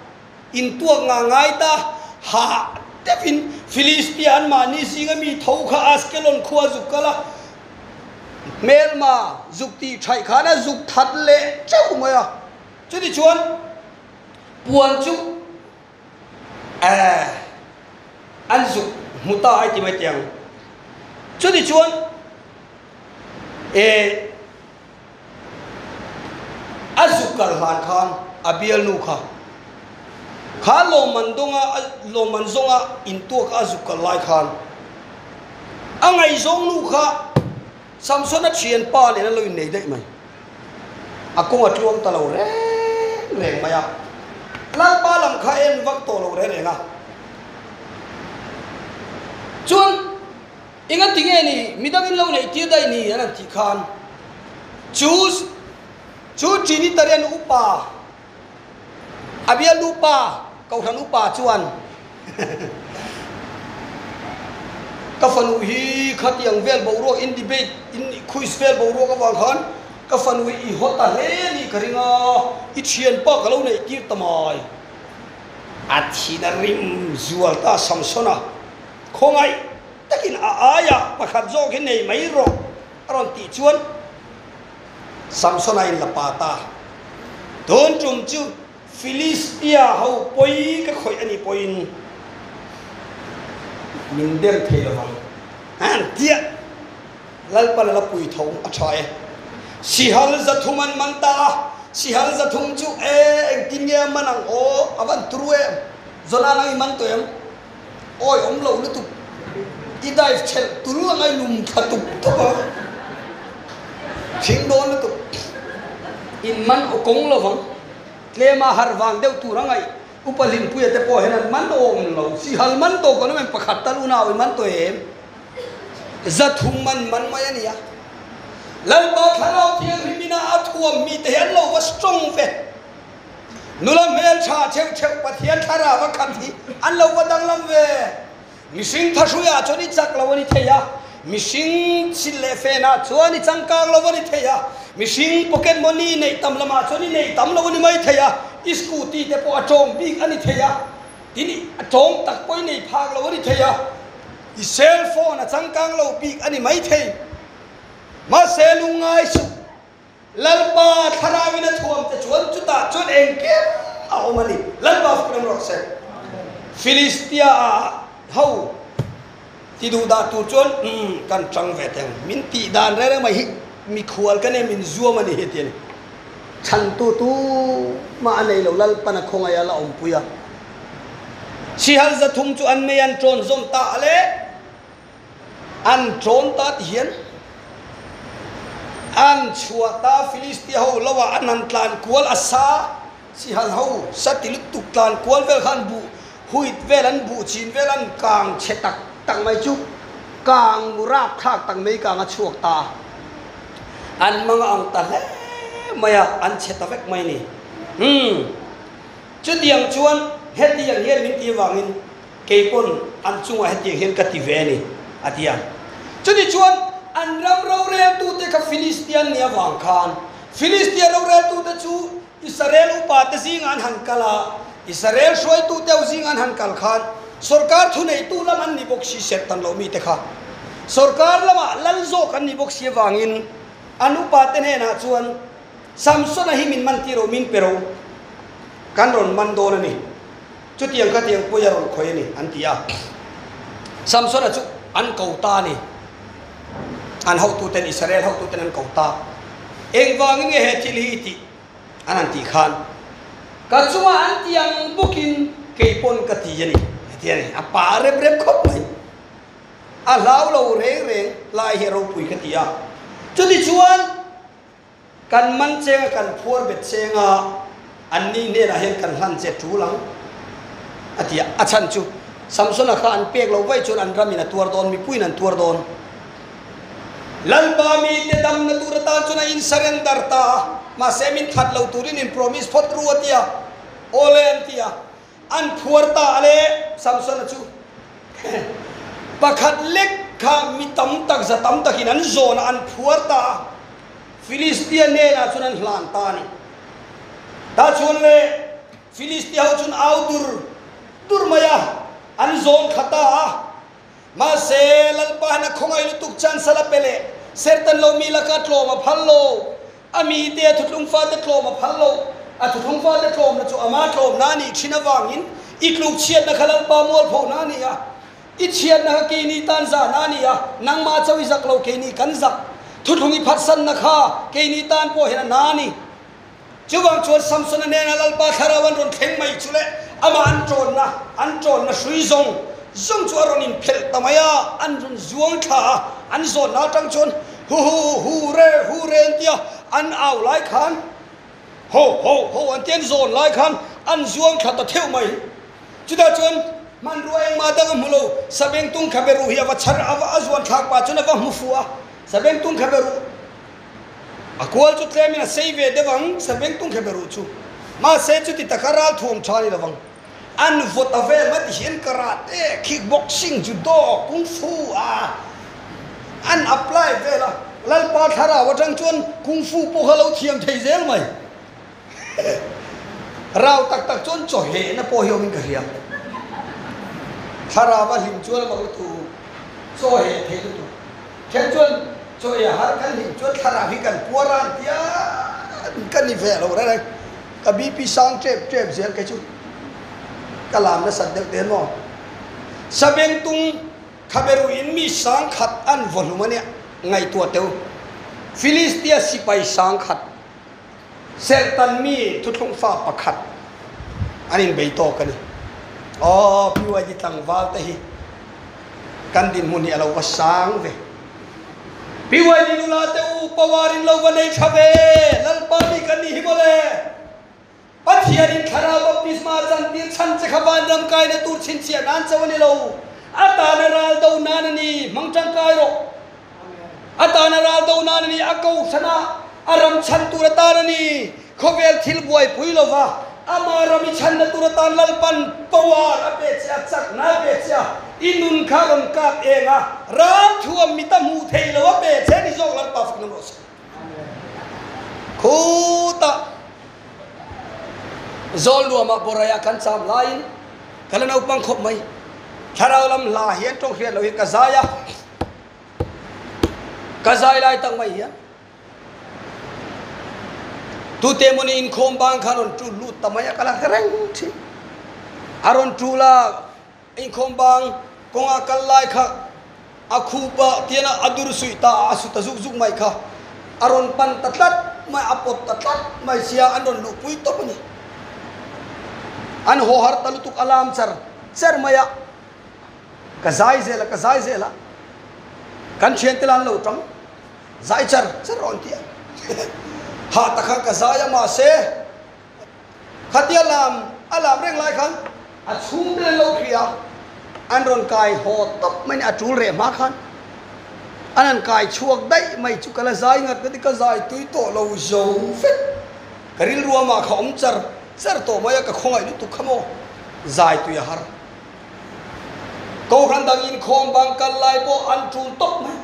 intuak nga ngai ta, hah deuhin Filistia anmahni zinga mi tho kha Askelon khua zuk kal a, Hmelma zuk tih thaih khan a zuk that leh teuh mai a, chutichuan puan chu eh an zuk hmu ta ai ti mai teh ang. Chutichuan eh a zuk kal hlan khan a bialnu kha kha lawmman dawnga lawmman zawnga intuak a zuk kal lai khan a ngaihzawng nu kha Samsona thianpa nen an lo innei daih mai. A kawng a tluang ta lo reng reng mai a, Lalpa lam kha en vak tawh lo reng reng a. Chuan. Enga ti nge ni midangin lo neih tir daih ni an han tih khan chu chu Trinitarian upa a bialnu pa Kohhran upa chuan ka fanu hi khatiang vel boruak in debate in quiz vel boruak avang khan ka fanu hi i haw ta hle ni ka ring a i thianpa ka lo neih tir ta mai a thin a rim zual ta Samsona Khawngaih takin a aiah pakhat zawk hi nei mai rawh a rawn tih chuan Samsona in la pa ta. Tun tum chu Filistia ho pawi ka khawih a nih pawhin min dem thei lo vang. An tiah Lalpan a la pui tho a tha e. Sihal 300 an man ta a, sihal 300 chu e engtin nge a man ang aw a van turu em? Zawna nang i man tawh em? Awi awm lo lutuk i dive thelh tul a ngai lum thla tup tup a, thing dawn lutuk in man aw kawng lo vang, tlema harh vang deuh tur a ngaih upa Hlimpuia te pawh hian an man awm lo, sihal man tawh kan awm em pakhat tal unau in man tawh em? 300 man man mai a nia, Lalpa Thlarau Thianghlim ina a thuam mi te hi an lo va strong ve. Nula hmeltha theuh theuh Pathian thlarau a khat hi an lo va danglam ve. Mihring thahruiah chuan i chak lo a ni thei a, mihring chhilh leh fenah chuan i changkang lo a ni thei a, mihring pocket money neih tam lamah chuan i neih tam lo a ni mai thei a, i scooty te pawh a tawng bik a ni thei a, tin a tawng tak pawh i nei phak lo a ni thei a, i cell phone a changkang lo bik a ni mai thei. Mahse lungngai suh. Lalpa thlarauin a thuam te chuan chutah chuan engkim a awm a ni. Lalpa fak rem rawh se. Filistia ah ho ti duh dah tur chuan umm kan tang ve teng. Min tih dan reng reng mai hi mikhual ka nen min zuam a ni hi ti a ni. Chhantu tu mah a nei lo Lalpan a khawngaih a la awmpui a. Sihal 300 chu an mei an tawn zawm ta le. An ṭawn ta ti hian an chhuah ta Filistia ho lo ah an han tlan kual a sa sihal ho sa ti lutuk tlan kual vel kha an buh huit vel an buh chin vel an kang chhe tak tak mai chu kang rap thlak tak mai kang a chhuak ta an mang ang ta hle mai a an chhe ta vek mai ni umm chutiang chuan hetiang hian min ti avangin Kei pawn an chungah hetiang hian ka ti ve a ni, a ti a. Chutichuan, an ram roreltute kha Filistian ni avang khan, Filistia roreltute chu Israel upate zingah an han kal a, Israel hruaitute ho zingah an han kal khan, sorkar thuneitu lam an ni bawk si serh tan lo mite kha. Sorkar lamah lal zawk an ni bawk si avangin an upate hnenah chuan, Samsona hi min man tir rawh, min pe rawh, kan rawn man dawn a ni. Chutiang khatiang pui a rawn khawih a ni, an ti a. Samsona chu an ko ta a ni. An hotuten, Israel hotuten an ko ta. Engvangin nge he thil hi i tih? An han tih khan, Ka chungah an ti ang bawkin kei pawn ka ti a ni, a ti. Ti a ni. A pa rep rep khawp mai. A hlau lo reng reng lai hi a ropui ka ti a. Chutichuan kan man cheng a, kan phuar bet cheng a, an ni hnenah hian kan hlan che tul ang a ti a. A chhan chu Samsona kha an pek loh vaih chuan an ramin a tuar dawn, mipuiin an tuar dawn. Lalpa mite damna tur atan chuan a in surrender ta a, mahse min that lo turin in promise phawt ru a ti a. Awle an ti a. An phuar ta a le, Samsona chu pakhat lek kha mi tam tak za tam takin an zawn a, an phuar ta a, Filistia hnenah chuan an hlan ta a ni. Tah chuan le Filistia ho chuan au dur dur mai a, an zawn thla ta a. Mahse, Lalpa hian a khawngaih lutuk chance a la pe leh, Sertan lo mi laka tlawm a phal lo. A mite a thuthlung fate tlawm a phal lo. A thuthlung fate tlawmna chu ama tlawmna a nih thin avangin i tluk chhiatna kha Lalpa mualphona a ni a, i chhiatna kha keini tan zahna a ni a, nangmah chauh i zak lo keini kan zak. Thuthlung i phatsanna kha keini tan pawh hian a na a ni. Chuvang chuan Samsona hnenah Lalpa thlarau an rawn thleng mai chu leh amah an tawnna, an tawnna hrui zawng zawng chu a rawn inphelh ta mai a, an rawn zuang thla a, an zawnna atang chuan hu hu hu re hu re an tia, an au lai khan ho ho ho an tia an zawn lai khan an zuang thla ta theuh mai. Chutah chuan hmanrua engmah dang a hmu lo, Sabengtung khabe ruh hi a va chhar a, a zuan thlak pah chuan a va hmu fuh a, Sabengtung khabe ruh. A kual chu tlemin a sei ve deuh ang, Sabengtung khe beruh chu. Mahse chuti taka ral thuam tha ni lovang. An vawt a vel mai ti hian karate, kickboxing, judo, kung fu a an apply vel a. Lalpa thlarau atang chuan kung fu pawh kha lo thiam thei zel mai. Rau tak tak chuan chaw hehna pawh hi awmin ka hria. Thlarau a hlim chuan a mak lutuk, chaw heh thei lutuk. Then chuan chaw ei a har kan hlim chuan thlarau hi kan puar a an tia ka ni ve lo reng reng. Ka BP sang tep tep zel kei chu ka lam nasat deuh te maw. Sabengtung khaberu in mi sang khat an vaw hlum a nia ngaihtuah teu. Filistia sipai sang khat Serhtan mi thuthlung fa pakhat an inbei tawk a ni. Aw, PYD tlangval te hi kan dinhmun hi a lo va sang ve. PYD nula te u power in lo va nei tha ve, Lalpa mi kan nih hi mawle. Pathianin Thlarau baptisma a chantir chhan che kha vanram kaina tur chhinchhiah nan chauh a ni lo, a tana ral do nan a ni, hmang tangkai rawh. A tan a ral do nan a ni, a kohhran a, a ram chhan tur atan a ni. Khawvel thil buaipui lova ama ram i chhanna tur atan Lalpan power a pe che a, chakna a pe che a, i nun kha rawn kap eng a, ral thuam mit a hmuh theih lo a pe che ni zawk Lalpa fak nam rawh se. Khutah zawl nuamah Boraiah kan cham laiin ka la naupang khawp mai. Thlarau lam hla hian tawng hriat loh hi ka zai a. Ka zai lai tak mai hian tute mawni inkhawm bang khan rawn tul lut ta mai a, ka la hre reng thin. A rawn tul a, inkhawm bang kawnga kal lai kha a khup a tian a dur suih ta a, a su ta zuk zuk mai kha. A rawn pan ta tlat mai, a pawt ta tlat mai sia, an rawn luhpui tawp a ni. An haw har ta lutuk a lam char char mai a. Ka zai zel a, ka zai zel a, kan thiante lah an lo tang, zai char char rawh an ti a, hah tak khan ka zai a mahse khatia lam a lam reng lai khan a chhungte an lo hria a, an rawn kai haw tawp mai a ni, a tul reh hma khan an han kai chhuak daih mai chu ka la zai ngat ngat i ka zai tui tawh lo zo vek, ka rilru amah kha awm char char tawh mai a, ka khawngaih lutuk kha maw zai tui a har. Kohhran dang inkhawm bang kal lai pawh an tul tawp mai.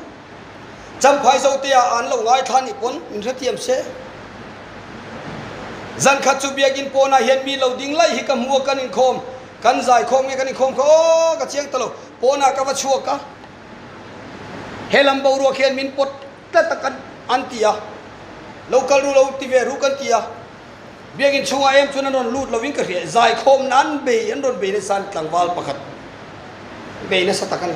Champhai Zotea an lo ngaithla nih pawn min hrethiam se. Zan khat chu biakinn pawnah hian mi lo ding laih hi ka hmu a, kan inkhawm, kan zaikhawm nge kan inkhawm kha aw ka chiang ta lo, pawnah ka va chhuak a, he lam boruak hian min pawt tlat a kan an ti a, lo kal ru lo ti ve ru kan ti a. Biakinn chhungah em chuan an rawn lut lovin ka hria, zaikhawm nan bei an rawn bei nasa an tlangval pakhat bei nasa tak a ni.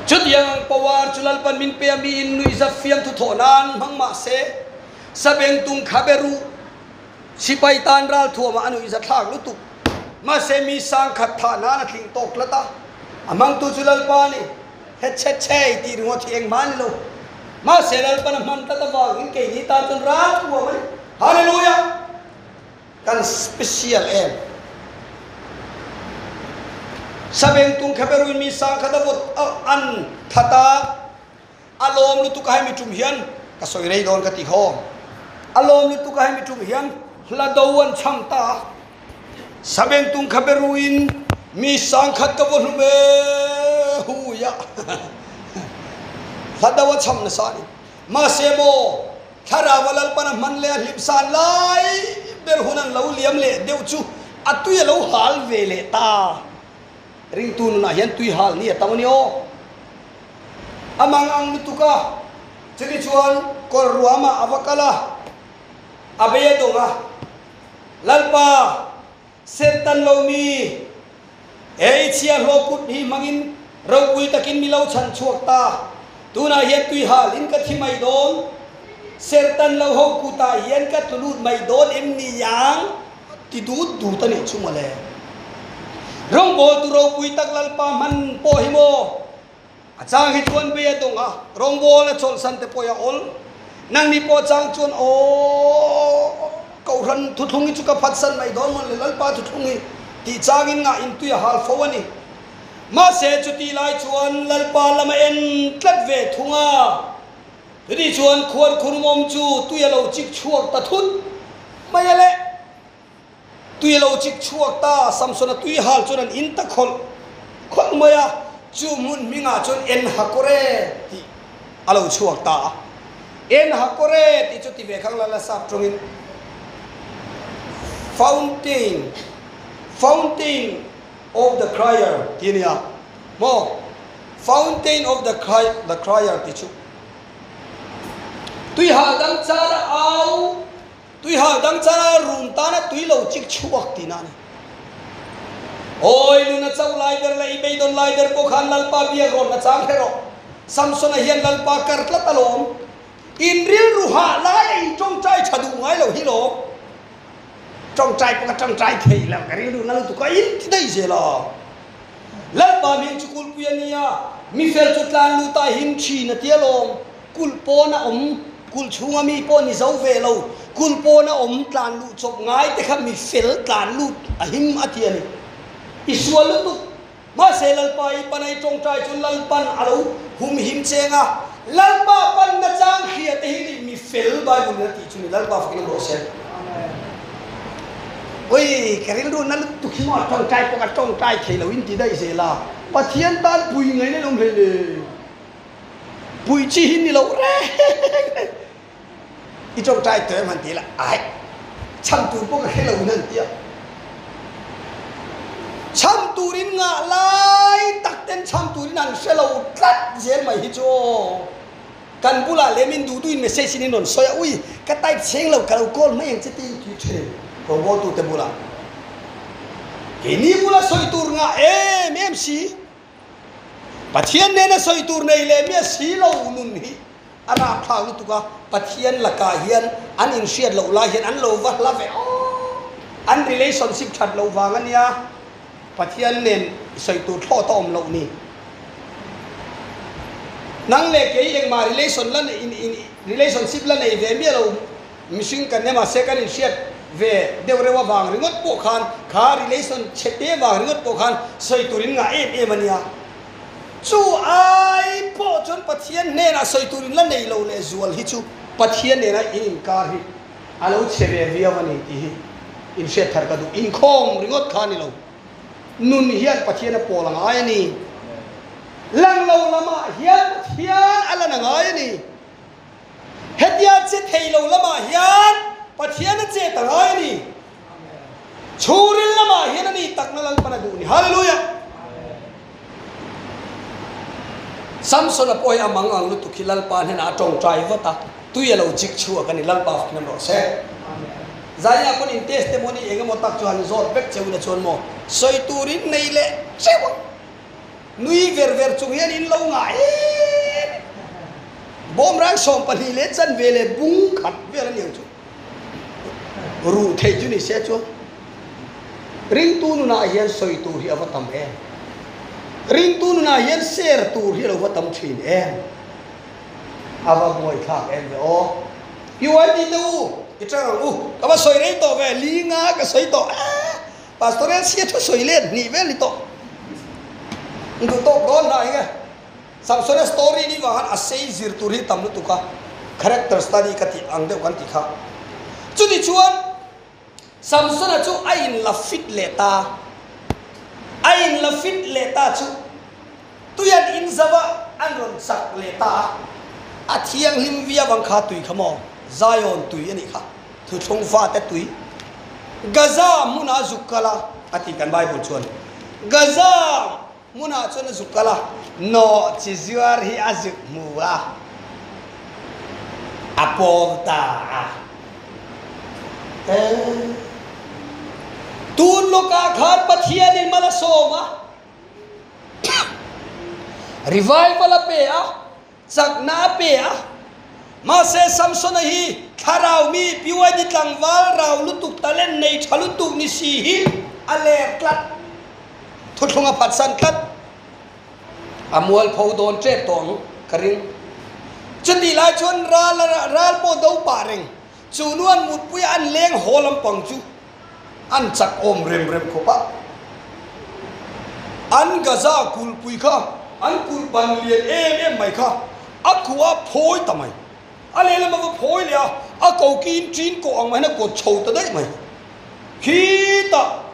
Chutiang power chu Lalpan min pe a, miin nuihzat fiamthu thawh nan hmang mah se, Sabengtung kha be ruh, sipai tan ralthuamah a nuihzat thlak lutuk. Mahse mi sangkhat thah nan a tling tawk tlat a, a hmangtu chu Lalpa a ni. He chhe chhe tih ringawt hi engmah a ni lo. Mahse Lalpan a hman tlat avangin keini tan chuan ral thuam a ni. Hallelujah! Kan special em? Sabengtung Kheberuin mi sangkhat a vawt an that a, A lawm lutuk a hemi tum hian ka sawi rei dawn ka ti haw. A lawm lutuk a hemi tum hian hla do an chhang ta a. Sabengtung kha be ruin mi sangkhat ka vaw hlum e hui a. Hla do a chham nasa a ni. Mahse maw thlarau a Lalpan a hman leh a hlim san lai ber hun an lo liam leh deuh chu a tui a lo hal ve leh ta. Ringtu nunah hian tui hal ni a tam a ni aw. A mang ang lutuk a, chumi chuan kawr ruamah a va kal a, a bei a dawng a, Lalpa, Sertan lo mi, he i chhiahhlawh kut hi hmangin ropui takin mi lo chhan chhuak ta, tunah hian tui halin ka thi mai dawn, Sertan lo ho kutah hian ka tlu lut mai dawn em ni yang? Ti dut dut a nih chu mawle. Rawngbawltu ropui tak Lalpa hman pawh hi maw? A chang hi chuan bei a dawng a, rawngbawl a chawlhsan te pawh hi a awl. Nangni pawh chang chuan aw Kohhran thuthlung hi chu ka phatsan mai dawn mawle Lalpa thuthlung hi tih changin ngah in tui a hal fo a ni. Mahse chuti lai chuan Lalpa lam a en tlat ve thung a. Chutih chuan khuarkhurmawm chu tui a lo chik chhuak ta thut mai a le. Tui a lo chik chhuak ta, Samsona tui hal chuan an in ta khawlh khawlh mai a, chu hmun hmingah chuan En-hakore tih a lo chhuak ta a. En-hakore tih chu ti ve khang la la sap tawngin Fountain, Fountain of the Crier tih a ni a. Maw? Fountain of the the Crier tih chu tuihal dang chara au, tuihal dang chara rum tana tui lo chik chhuak tihna a ni. Awi nuna chauh lai ber leh i beidawn lai ber pawh khan Lalpa biak rawn na chang hre rawh. Samsona hian Lalpa kar tlat alawm. In rilru hah lai a in tawngtai tha duh ngai lo hi lawm. Tawngtai pawh ka tawngtai thei lo, ka rilru na lutuk a in ti daih zel a. Lalpa hming chu kulhpui a nia, mi fel chu tlan lut a him thin a ti alawm. Kulh pawn a awm, kulh chhunga mi pawh ni zo ve lo, kulh pawn a awm tlan luh chawp ngai te kha mi fel tlan lut a him a ti a ni. I sual lutuk, mahse Lalpa i pan a i tawngtai chu Lalpan a lo hum him cheng a, Lalpa panna chang hria te hi ni mi fel Bible in a tih chu ni, Lalpa fakin awm rawh se. Oi, ka rilru na lutuk hi maw tawngtai pawh ka tawngtai thei lo in ti daih zel a, Pathian tan pui ngaih na in awm hlei le, pui chi hi ni lo reng reng, i tawngtai tawh em han ti la, ai chhan tur pawh ka hre lo in han ti a, chhan turin ngah lai tak ten chhan turin an hre lo tlat zel mai hi chu aw. Kan bulah lem in duh duhin message in in rawn sawi a, ui ka type chheng lo ka lo call mai ang che tiin tui thin rawngbawltu te bulah keini bula sawi tur ngah em em si, Pathian nena sawi tur nei leh miah si lo nun hi a rapthlak lutuk a, Pathian lakah hian an inhriat loh lai hian an lo va hla ve aw, an relationship that loh vang a nia. Pathian nen sawi tur thlawt a awm loh ni. Nang leh kei engmah relation la nei in in relationship la nei ve miah lo mihring kan ema se kan inhriat ve deuh reuh avang ringawt pawh khan kha relation chhe te vang ringawt pawh khan sawi tur in ngah em em a nia. Chu ai pawh chuan Pathian hnenah sawi tur in la nei lo leh zual hi chu Pathian nena in inkar hi A lo chhe ve viau a ni tih hi inhriat thar ka duh. Inkhawm ringawt kha a ni lo. Nun hian Pathian a pawl a ngai a ni. Lang lo lamah hian Pathian a lan a ngai a ni. Hetia che thei lo lamah hian Pathian a chet a ngai a ni. Chhungril lamah hian a ni takna Lalpan a duh ni. Hallelujah! Samsona pawh hi a mang ang lutuk hi Lalpa hnenah a tawngtai vat a, tui a lo chik chhuak a ni, Lalpa fakin awm rawh se. Zaia pawn in testimony eng emaw tak chu han zawt vek cheu ila chuan maw sawi turin nei leh cheu ang. Nui ver ver chung hian in lo ngah em em. Bawmrang 12 leh chanve leh bung khat vel a ni ang chu. Ruh theih chu ni se chuan. Ringtu nunah hian sawi tur hi a va tam em? Ringtu nunah hian share tur hi a lo va tam thin em? A va buaithlak em ve aw. PYD te u, i tang ang u. Ka va sawi rei tawh ve, li nga ka sawi tawh. Aaa, Pastor LC a thu sawi let hnih vel ni tawh. Duh tawk dawn hna eng e. Samsona story ni vang khan a sei zir tur hi tam lutuk a, character study ka tih ang deuh kan tih kha. Chuti chuan Samsona chu a in la fit leh ta, a in la fit leh ta chu tui an in zo a, an rawn chak leh ta a, a thianghlim viau ang kha tui kha maw, Zion tui a nih kha, thuthlung fate tui, Gaza hmunah a zuk kal a, a ti kan Bible chuan, Gaza. Hmunah chuan a zuk kal a, nawh chi zuar hi a zuk hmu a, a pawm ta a. Eeh. Tun lawkah khan Pathianin mal a sawm a, revival a pe a, chakna a pe a. Mahse Samsona hi thlarau mi PYD tlangval rau lutuk talent nei tha lutuk ni si hi a ler tlat. Thuthlung a phatsan tlat. A mualpho dawn tep tawh ang ka ring. Chutih lai chuan ral ral pawh do pah reng. Chu nu an mutpui a an leng haw lampang chu an chak awm rem rem khawp a. An Gaza kulhpui kha an kulh ban lian em em mai kha a khuh a phawi ta mai. A lehlam a va phawi leh a, a kokiin ṭin kawh ang mai hian a kawt chho ta daih mai. Khitah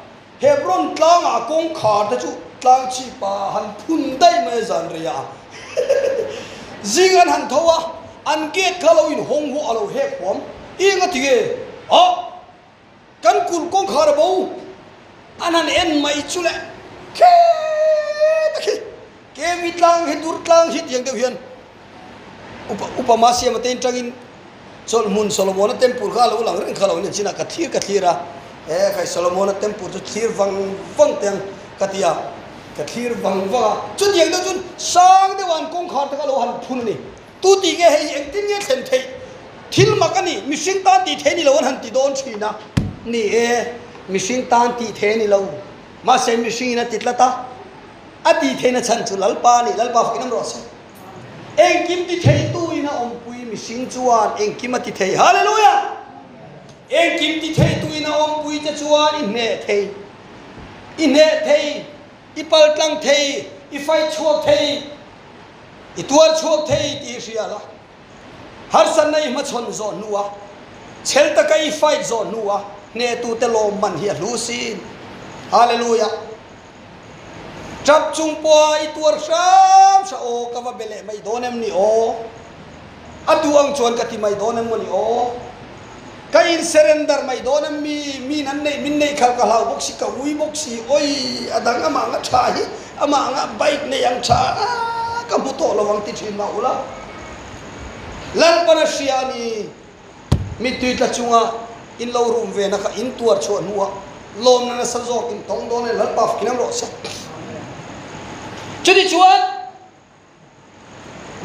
Hebron tlangah kawngkhar te chu tlang chhipa han phun daih mai a zan rei a, zing an han tho a, an gate kha lo inhawng huah a lo hek huam, eng a ti nge? Ah! Kan kulh kawngkhar a bo, an han en mai chu le kheta khi Kemi tlang hi dur tlang hi tiang deuh hian upa upa Masiama te atangin chawlhmun Solomona temple kha a lo lang reng kha lo nia chinah ka thlir ka thlir a, e khai Solomona temple chu thlir vang vang teng ka ti a, ka thlir vang vang a, chutiang deuh chuan sang deuh an kawngkhar te kha a lo han phun a ni. Tu tih nge hei engtin nge thlen theih thil mak a ni, mihring tan tih theih ni lo an han ti dawn thin a, ni e mihring tan tih theih a ni lo, mahse mihring in a ti tlat a. A tih theihna chhan chu Lalpa a ni, Lalpa fakin awm rawh se. Engkim ti theitu in a awmpui mihring chuan engkim a ti thei. Hallelujah! Engkim ti theitu in a awmpui che chuan i hneh thei, i hneh thei, i paltlang thei, i fight chhuak thei, i tuar chhuak thei tih i hria la. Harsatna i hmachhawn zawh hnua, chhel taka i fight zawh hnua hnehtute lawmman hi a hlu sin. Hallelujah! Tap chung pawha i tuar hram hra aw, ka va be leh mai dawn em ni aw? A duh ang chuan ka ti mai dawn em maw ni aw? Ka in surrender mai dawn em mi? Min an neih, min neih khalh ka hlau bawk si, ka ui bawk si, oi a dang amah anga tha hi, amah anga bike nei ang tha a ka hmu tawh lo ang ti thin mah ula. Lalpan a hria a ni. Mittui tla chunga in lo rum ve na kha in tuar chhuah hnuah lawmna nasa zawk in tawng dawn e Lalpa fakin ang rawh se. Chuti chuan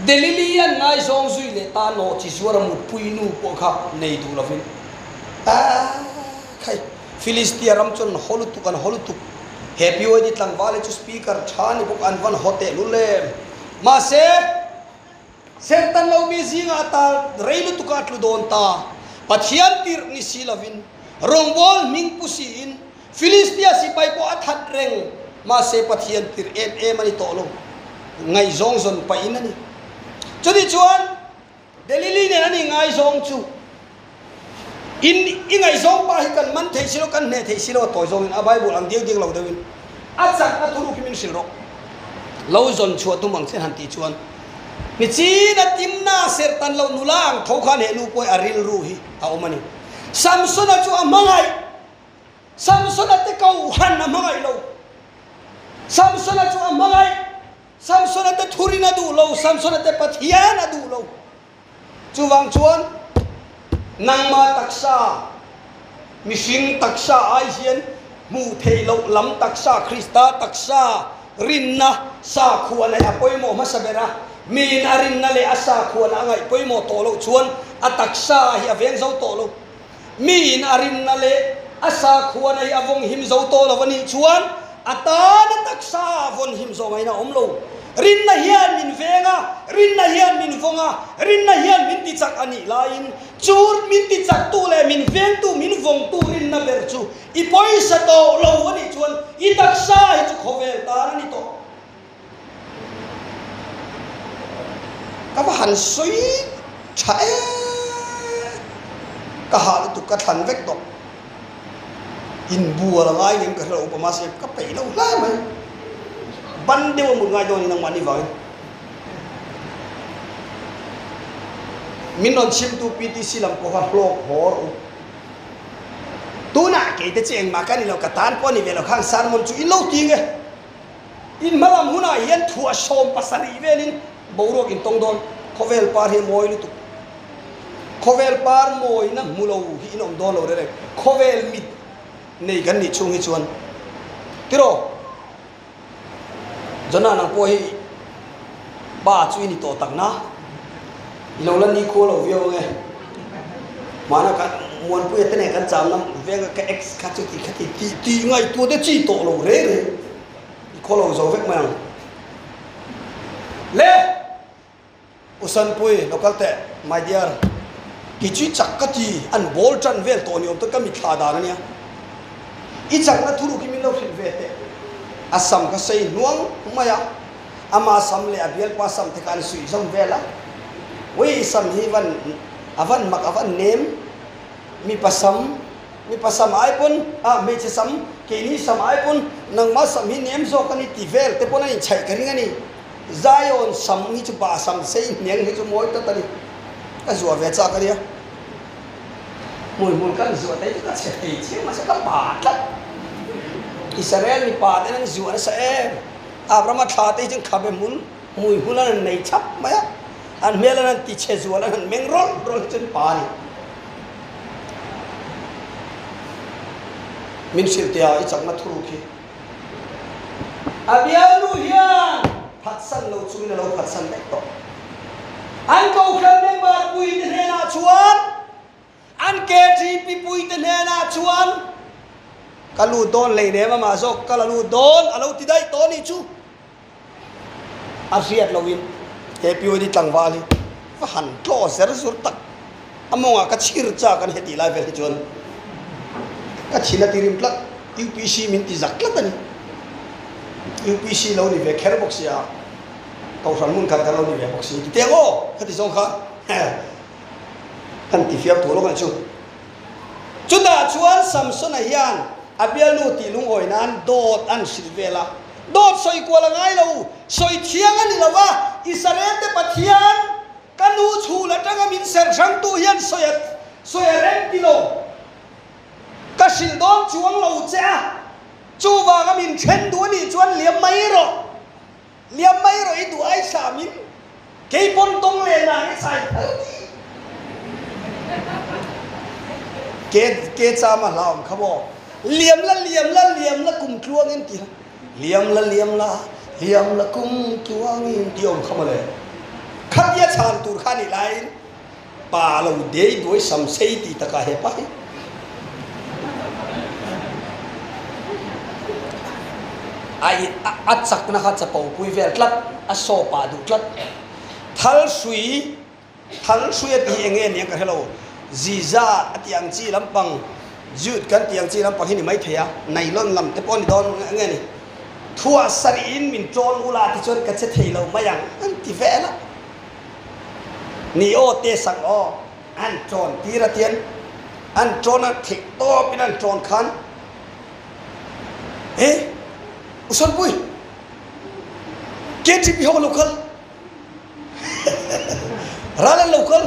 Delili an ngaizawng zui leh ta nawh chi zuar a mutpui nu pawh kha nei duh lovin aah khai Philistia ram chuan an haw lutuk an haw lutuk he PYD tlangval hi chu speaker tha ni bawk an van haw tehlul em mahse Sertan lo mi zingah a tal rei lutuk a tlu dawn ta. Pathian tirh ni si lovin, rawngbâwl hming pu siin, Filistia sipai pawh a that reng, mahse Pathian tirh em em a ni tawh lo. Ngaihzawng zawn pahin a ni. Chutih chuan Delili nen an ingaizawng chu in i ngaihzawng pa hi kan man thei si lo, kan hneh thei si lo a tawi zawngin a Bible ang diak diak lo deuhin a chakna thuruk hi min hrilh rawh. Lo zawn chhuah tum ang che han tih chuan nichin a timna serhtan loh nula ang tho khan he nu pawh hi a rilru hi a awm a ni. Samsona chu a hmangaih, Samsona te kohan a hmangaih lo. Samsona chu a hmangaih, Samsona te thurin a duh lo, Samsona te Pathian a duh lo. Chuvang chuan nangma taksa, mihring taksa ai hian hmuh theih loh lam taksa, Krista taksa, rinna sakhuana hi a pawimawh hmasa ber a. Miin a rinna leh a sakhuana a ngaih pawimawh tawh loh chuan a taksa hi a veng zo tawh lo. Miin a rinna leh A sakhuana hi a vawng him zo tawh lo a nih chuan a tana taksa vawn him zawh ngaihna a awm lo. Rinna hian min veng a, rinna hian min vawng a, rinna hian min ti chak a nih laiin chu min ti chaktu leh min vengtu, min vawngtu rinna ber chu i pawisa tawh lo a nih chuan i taksa hi chu khawvel tan a ni tawh. Ka va han sawi tha em! Ka hah lutuk ka thlan vek tawh. Inbual a ngai ngem ka hre lo upa mahse ka peih lo hle mai. Ban deuh a mut ngai dawn in nangmahni vangin. Min rawn chhimtu PTC lam pawh kha hlawk haw rawh u. Tunah kei te chu engmah ka ni lo ka tan pawh a ni ve lo khang sermon chu in lo ti nge. In hmalam hunah hian thuah 70 velin boruak in tawng dawn. Khawvel par hi a mawi lutuk. Khawvel par mawina hmu lo hi in awm dawn lo reng reng. Khawvel mit nei kan nih chhung hi chuan tiraw Jonah nang pawh hi pa chu i ni tawh tak na. I lo la nikhua lo viau ange. Mahna ka Muanpuia te nen kan cham na venga ka ex kha chu ti kha ti tih tih ngaihtuah te chi tawh lo reng reng. I khaw lo zo vek mai ang. Le! U Sanpui, lo kal teh, my dear. Kei chu i chak ka ti, an bawl tan vel tawh ni awm tak ka mitthla dan a nia. I chakna thuruk hi min lo hrilh ve teh. A sam kha sei hnuang mai a. Ama sam leh a bialpa sam te kha an suih zawm vel a, Ui sam hi van a van mak a van nem, mipa sam, mipa sam ai pawn ah hmeichhe sam, keini sam ai pawn nangmah sam hi nem zawk a ni ti vel te pawn a inchhaih ka ring a ni. Zion sam hi chu pa sam sei hniang hi chu mawi tlat a ni. Ka zuah ve chak a nia. Hmuihmul kan zuah te hi chu ka chhe thei chiang mahse ka pa tlat. Israel mipa ten an zuah nasa em. Abrahama thla te hi chuan khabe hmul, hmui hmul an han nei chhap mai a, an hmel an han ti chhe zual, an han meng rawlh rawlh hi chuan pa a ni. Min hrilh teh a, i chakna thuruk hi. A bialnu hian phatsan lo chungin a lo phatsan daih tawh. An kohhran member puite hnenah chuan An KTP puite hnenah chuan, Ka lut dawn hleinem amah zawk ka la lut dawn a lo ti daih tawh anih chu. A hriat loin he POD tlangval hi va han tlaw zer zur tak. A mawngah ka chhir chak a ni hetih lai vel hi chuan ka thin a ti rim tlat. UPC min ti zak tlat a ni. UPC lo ni ve kher bawk sia, Kohhran hmun khat kha lo ni ve bawk si. Titiang aw! Khati zawng kha. Kan ti fiam tawh lawk ang chu. Chutah chuan Samsona hian a bialnu tih lungawi nan dawt an hrilh vel a. Dawt sawi kual a ngai lo, sawi thiang a ni lo va, Israel te Pathian ka nu chhul atanga min serh hrangtu hian sawi a sawi a rem ti lo. Ka hrilh dawn chuang lo che a, chuvanga min then duh a nih chuan liam mai rawh. Liam mai rawh i duh ai hram in kei pawn tawng leh nang i chai phal ti. Ke ke cham a hlauhawm kha maw. Liam la liam la liam la kum tluang in ti la. Liam la liam la liam la kum tluang in ti awm kha maw le. Khatia chhan tur kha nih laiin Pa lo dei duai sam sei ti takah he pa hi a a chakna kha chapo pui vel tlat, a saw pah duh tlat. Thal hrui, thal hrui a tih eng nge nia ka hre lo, ziza a tih ang chi lampang, jute kan tih ang chi lampang hi ni maithei a, nylon lam te pawh a ni dawn nge ni. Thuah sarih in min tawn ula tichuan ka che thei lo mai ang an ti vel a. Ni aw te sang aw an tawn tir a tian an tawn a theih tawp in an tawn khan e U Sanpui KTP ho lo kal ral an lo kal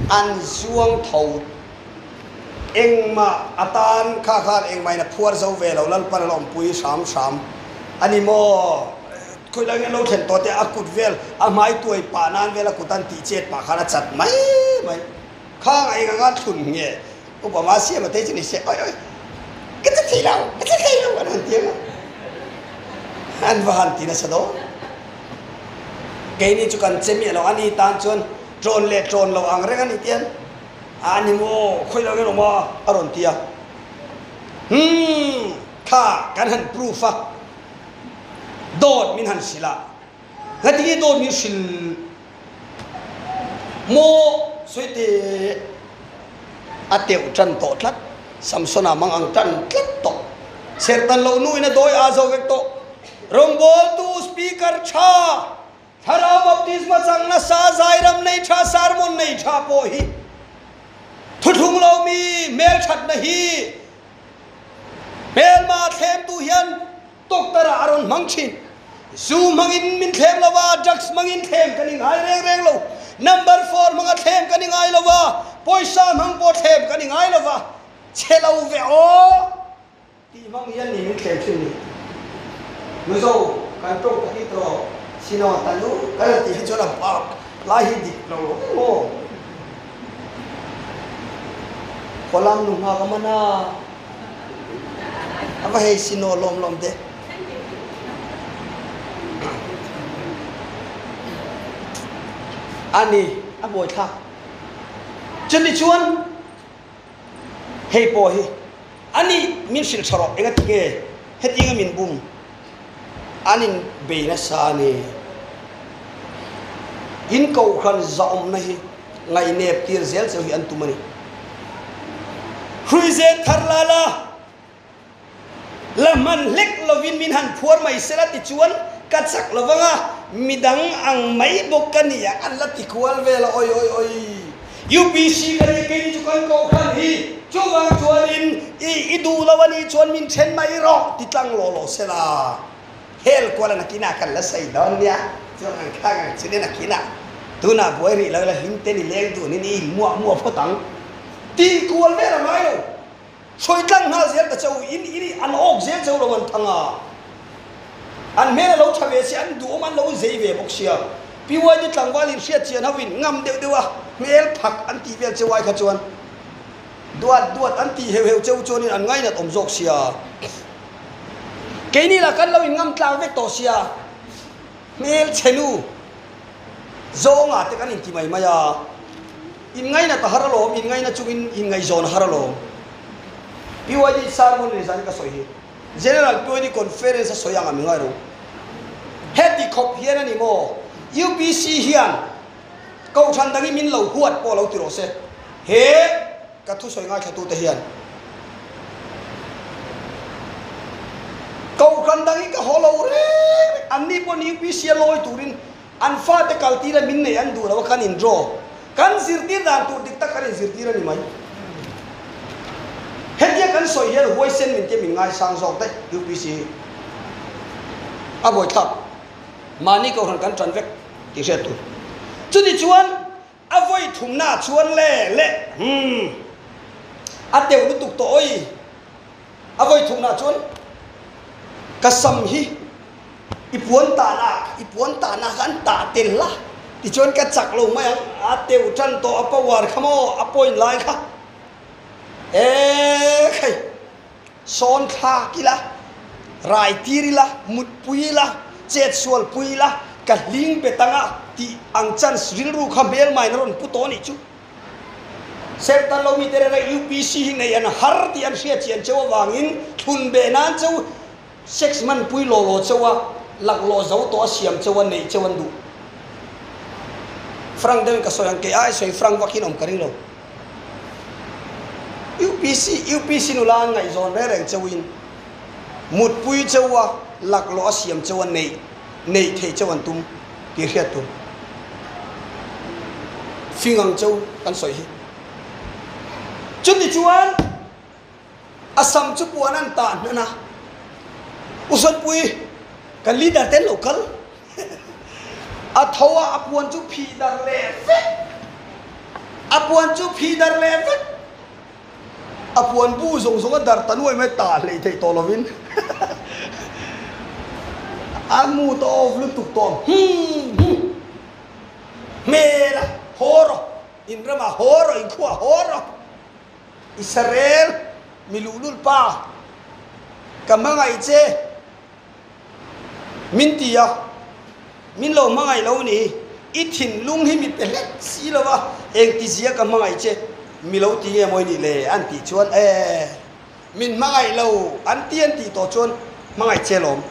an zuang tho engmah atan kha khan engmah in a phuar zo ve lo Lalpan a la awmpui hram hram a ni maw khawi lai nge lo thlen tawh te a kut vel a hmai tuai pah nan vel a kut an tih chet pah khan a chat mai mai khang a eng anga thlun nge upa ma siam a thei chu ni se oi oi ka che thei lo ka che thei lo an han ti ang a an va han ti nasa dawn. Keini chu kan che miah lo, ani tan chuan ṭawn leh ṭawn lo ang reng a ni tian, a ni maw, khawi lo nge awm a, a rawn ti a. Hmm, kha kan han proof a, dawt min han hrilh a, ngatinge dawt min hrilh maw sawi teh a teuh tan tawh tlat, Samsona mang ang tan tlat tawh, serhtan loh nuin a dawi aa zo vek tawh, rawngbawltu speaker tha Thlarau baptisma chang nasa zairam nei tha sermon nei tha pawh hi thuthlung lo mi hmelthatna hi hmelma thlemtu hian doctor ah a rawn hmang thin. Zu hmangin min thlem lo va, drugs hmangin thlem kan i ngai reng reng lo, number four hmanga thlem kan i ngai lo va, pawisa hmang pawh thlem kan i ngai lo va, chhe lo ve aw! Tih hmang hian ni min thlem thin ni. Mizo kan tawng tak hi tawh sino ta lu kan han tih hi chuan a bak lai hi dik lo lo em aw. Kawlam nu nghak a man a, a va hei sino lawm lawm te. A ni, a buaithlak. Chumi chuan Hei pawh hi a nih min hrilh tha rawh, engati nge hetianga min bum an in bei nasa a ni. In kohhran zahawmna hi ngaihnep tir zel cheu hi an tum a ni. Hruizen thar la la. La hman hlek lovin min han phuar mai sela tichuan ka chak lo vang a, midang ang mai bawk ka ni a, an la ti kual vel a, oi oi oi. UPC ka ni keini chu kan kohhran hi, chuvang chuanin i i duh lo a nih chuan min then mai rawh ti tlang law law sela, hel kual a nakinah kan la sawi dawn nia, chuan ang khang ang chu nia nakinah tunah buai rih lo ila hlim te ni leng dunin i inmuah muah phawt ang ti kual vel a ngai lo. Sawi tlang nghal zel ta cheu in in an awk zel cheu lo an thang a, an hmel a lo tha ve si, an duhawm an lo zei ve bawk sia. PYD tlangval in hriat chian ho in ngam deuh deuh a hmel phak an tih vel cheu ai kha chuan duat duat an tih heuh heuh cheu chuan in an ngainat awm zawk sia. Keini lah kan lo in ngam tlang vek tawh sia hmel chhe nu Zawnga te kan inti mai mai a, inngainat a har alawm, inngaina chungin inngaihzawn a har alawm. PYD sermon ni zan ka sawi hi General PYD Conference a sawi ang a mi ngai ro. Heti khawp hian a ni maw? UPC hian Kohhran dangin min lo huat pawh lo ti rawh se. He ka thusawi ngaithlatute hian Kohhran dangin ka haw lo reng reng, anni pawh UPC a lawi turin An fate kaltir a min neih an duh lo a kan in draw. Kan zirtir dan tur dik tak kan in zirtir a ni mai. Hetia kan sawi hian huaisen min tia min ngaisang zawk daih UPC hi. A buaithlak. Mahni kohhran kan tan vek tih hriat tur. Chuti chuan a vawi thumna ah chuan le le hmm a teuh lutuk tawh awi. A vawi thumna ah chuan ka sam hi I puan tahna, i puan tahna kha an tah tel la, tichuan ka chak lo mai ang, a teuh tan tawh a power kha maw, a point lai kha e khai sawn thlak ila, rai tir ila, mut pui ila, chet sual pui ila, ka hling bet anga tih ang chance rilru kha hmel main a rawn pu tawh a nih chu. Sertan lo mite reng reng UPC hi nei an har tih an hriat chian cheu avangin thlun beh nan cheu Sex hmanpui law law cheu a, laklawh zo tawh a siam cheu a, neih cheu an duh. Frank deuhin ka sawi ang, kei ai sawi frank vak hian awm ka ring lo. UPC, UPC nula an ngaihzawn reng reng cheuin mutpui cheu a, laklawh a siam cheu a, neih, neih theih cheu an tum tih hriat tur. Fing ang cheu kan sawi hi. Chuti chuan. A sam chu puan an tah hnan a, U Sawnpui, kan leader te an lo kal. A tho a, a puan chu phih dar leh vek. A puan chu phih dar leh vek. A puan bu zawng zawng a dar ta nuai mai tah hleih theih tawh lovin. A mood a off lutuk tawh. Hmm hmm. Hmel a haw rawh, in ramah haw rawh, in khuaah haw rawh. Israel mi luhlul pa, ka hmangaih che min ti a, min lo hmangaih lo ni, i thinlung hi mi pe hlek si lo va, engtizia ka hmangaih che mi lo ti nge mawi nih le an tih chuan e. Min hmangaih lo an ti an tih tawh chuan hmangaih che lawm.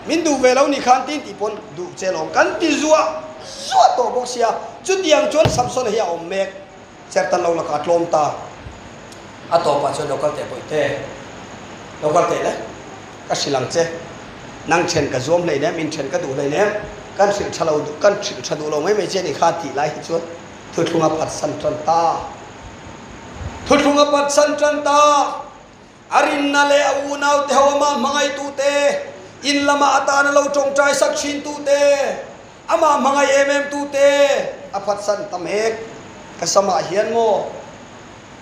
Min duh ve lo ni kha an ti an tih pawn duh che lawm. Kan ti zuah zuah tawh bawk sia. Chutiang chuan Samsona hi a awm mek. Sertan lo lakah a tlawm ta. A tawpah chuan lo kal teh bawihte. Lo kal teh le. Ka hrilh ang che. Nang then ka zuam hleinem, in then ka duh hleinem. Kan hrilh tha lo, kan hrilh tha duh lo mai mai che ni kha tih lai hi chuan thuthlung a phatsan tan ta. Thuthlung a phatsan tan ta. A rinna leh a unaute ho amah hmangaitute, in lama atana lo tawngtai sak thintute, amah hmangaih em em tute a phatsan ta mek. Ka samah hian maw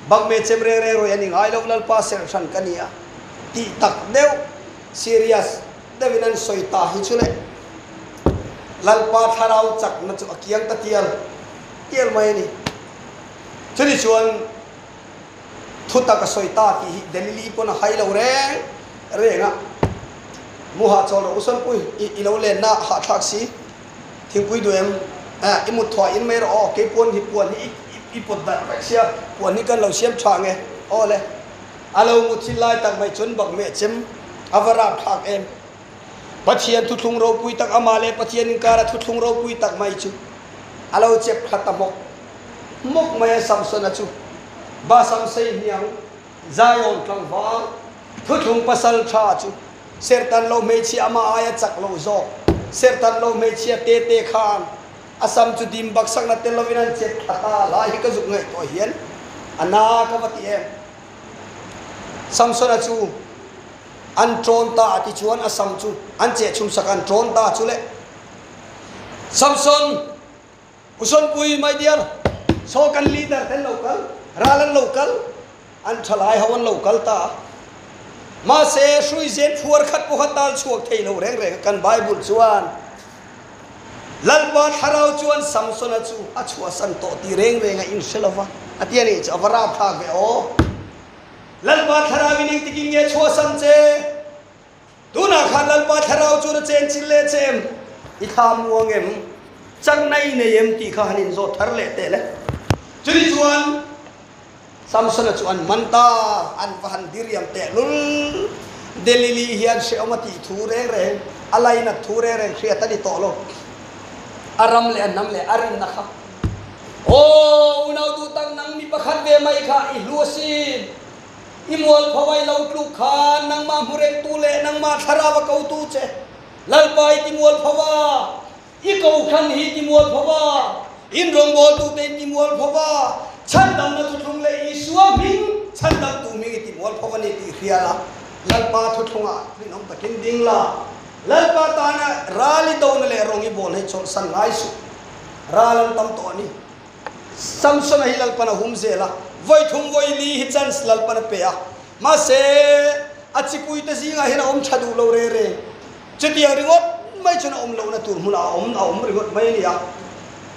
Bakme chem reng reng rawih a ni ngai lo, Lalpa serh hran ka ni a tih tak deuh, serious deuhin an sawi ta hi chu le. Lalpa thlarau chakna chu a kiang ta tial tial mai a ni. Chuni chuan Thutak a sawi ta tih hi Delili pawn a hai lo reng reng a, Mu hahchawl rawh u Sawnpui, i i lo lenna hahthlak si, thingpui duh em? Eh, i mut thuah in mai rawh aw, kei puan hi puan hi i i pawt darh vek sia, puan hi kan lo siam tha ang e, aw le. A lo mut thin lai tak mai chuan bak meh chem a va rap thlak em. Pathian thuthlung ropui tak amah leh Pathian inkara thuthlung ropui tak mai chu a lo chep thla ta hmawk. Hmawk mai a Samsona chu ba Samsei hniang Zion tlangval thuthlung pasal tha chu serhtan lo hmeichhia amah aia chak lo zawk serhtan lo hmeichhia te te khan a sam chu dim baksakna tel lovin an chep thla ta lai hi ka zuk ngaihtuah hian a na ka va ti em. Samsona chu an tawn ta a ti chuan a sam chu an chehchhum sak an tawn ta chu le Samson U Sawnpui, my dear, saw kan leader te an lo kal, ral an lo kal, an thalai ho an lo kal ta a. Mahse, hruizen phuar khat pawh kha tal chhuak thei lo reng reng a, kan Bible chuan Lalpa thlarau chuan Samsona chu a chhuahsan tawh tih reng reng a inhre lo va, a ti a nih chu a va rapthlak ve aw. Lalpa thlarau in engtikin nge chhuahsan che? Tunah khan Lalpa thlarau chuan a chen chil leh che em? I thla muang em? Chakna i nei em tih kha han inzawt thar leh teh le. Chuni chuan Samsona chu an man ta, an va han diriam teh lul. Delili hian hrehawm a tih thu reng reng, a lainat thu reng reng hriat a ni tawh lo. A ram leh a hnam leh a rinna kha. Aw, unau duh tak nang mi pakhat ve mai kha i hlu asin. I mualpho ai lo tluk khan nangmah hmu rengtu leh nangmah thlarau a kotu che Lalpa i ti mualpho a, i kohhran hi i ti mualpho a, in rawngbawltute i ti mualpho a, chhandamna thuthlung leh Isua hming chhandamtu hming i ti mualpho a ni tih hria la, Lalpa thuthlungah rinawm takin ding la, Lalpa tana ral i dona leh rawng i bawl hei chawlhsan ngai suh, ral an tam tawh a ni. Samsona hi Lalpan a hum zel a, vawi thum vawi li hi chance Lalpan a pe a, mahse a chipuite zingah hian a awm tha duh lo re re. Chutiang ringawt mai chuan a awm lohna tur hmunah a awm a awm ringawt mai a ni a.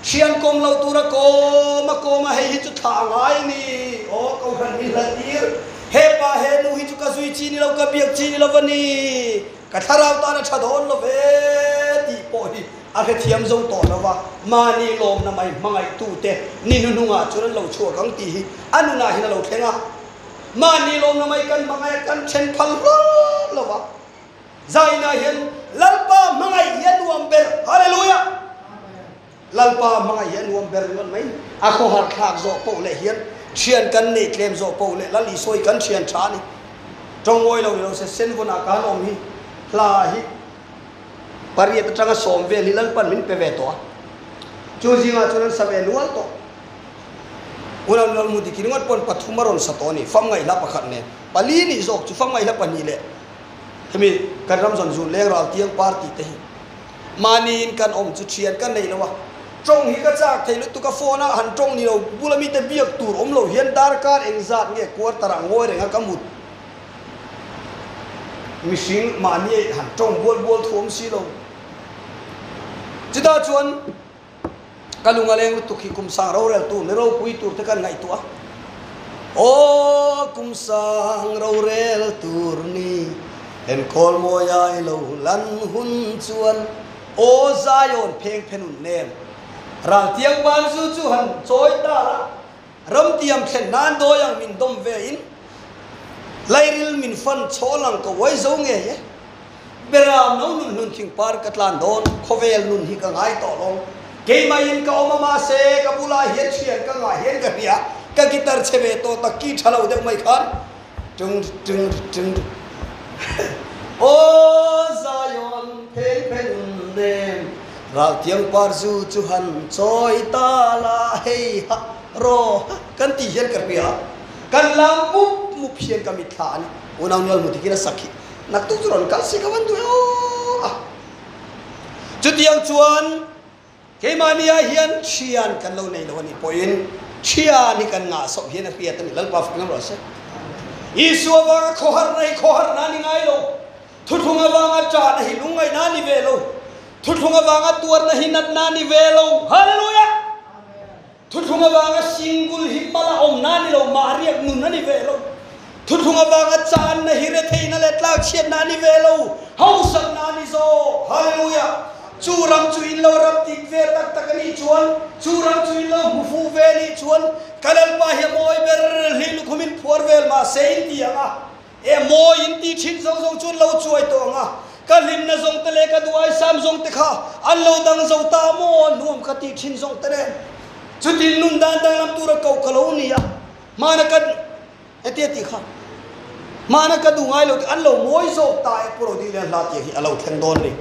Thian kawm lo tura kawm a kawm a, hei hi chu thlah a ngai a ni, aw Kohhran hi hla tir, hepa he nu hi chu ka zui chi ni lo, ka biak chi ni lo va ni, ka thlarau tan a tha dawn lo ve tih pawh hi A hrethiam zo tawh lo va, mahni lawmna mai hmangaihtute ni hnuhnungah chuan an lo chhuak ang tih hi a nunah hian a lo thleng a. Mahni lawmna mai kan hmangaih a, kan then phal hlawm lo va. Zainah hian Lalpa hmangaih hi a nuam ber. Hallelujah! Lalpa hmangaih hi a nuam ber ringawt mai. A khawhar thlak zawh poh leh hian thian kan neih tlem zawh poh leh Lal Isua hi kan thian tha a ni. Tawngawilo ni lo se senvawnah ka han awm hi hla hi Pariat atanga sawm vel hi Lalpan min pe ve tawh a, chu zingah chuan an sa ve nual tawh. Unau Lal Mudiki ringawt pawn pathum a rawn sa tawh a ni, fam ngaihla pakhat nen pali nih zawk chu fam ngaihla pahnih leh hemi kan ram zawn zun leng ral tiang party te hi mahniin kan awm chu thian ka nei lo a, tawng hi ka chak thei lutuk a phone a han tawng ni lo bula mite biak tur awm lo hian darkar engzat nge quarter ah ngawi reng a ka mut. Mihring mahni han tawng bual bual thu awm si lo. Chutah chuan ka lung a leng lutuk hi kum sang rorel tur ni ropui tur te kan ngaihtuah a. Aw kum sang rorel tur ni enkawl mawi ai lo lan hun chuan aw Zion pheng phenun nem raltiang ban zu chu han chawi ta la. Ramtiam thlen nan dawi ang min dawm ve in. Lairil min fan chhaw lang ka uai zo ngei e. Beram no nun hlun thing par ka tlan dawn, khawvel nun hi ka ngai tawh lo. Keimah in ka awm a mahse ka bulah hian thian ka ngah hian ka hria, ka guitar chhe ve tawh tak ki tha lo deuh mai khan tung tung tung Aw Zion pheng pheng nem raltiang par zu chu han chawi ta la hei ha raw ha kan tih hian ka hria. Kan lam mup mup hian ka mitthla a ni. Unau nual hmu tikin a sak hi naktuk chu rawn kal si ka van duh e aw a. Chutiang chuan keimahni ah hian thian kan lo nei lo a nih pawhin thian hi kan ngah soh hian a hriat a ni. Lalpa fak lam rawh se. Isua vanga khawharna hi khawharna a ni ngai lo. Thuthlung avanga ṭahna hi lungngaihna a ni ve lo. Thuthlung avanga tuarna hi natna a ni ve lo. Hallelujah! Thuthlung avanga single hi hmala awmna a ni lo, mah riak nun a ni ve lo. Thuthlung avanga channa hi retheihna leh tlakchhiatna a ni ve lo, hausakna a ni zawk. Hallelujah! Chu ram chu in lo ram dik ve tak tak a nih chuan, chu ram chu in lo hmu fuh ve a nih chuan, ka Lalpa hi a mawi ber, hli lukhum in phuar vel mahse in ti ang a, E mawi in tih thin zawng zawng chuan lo chuai tawh ang a, ka hlimna zawng te leh ka duhaisam zawng te kha an lo dang zo ta maw nuam ka tih thin zawng te nen chutin nun dan danglam tura koh ka lo ni a, hmana ka hetia tih kha hmana ka duh ngai lo te an lo mawi zawk ta e Pu Rodilian hla tih hi a lo thleng dawn a ni.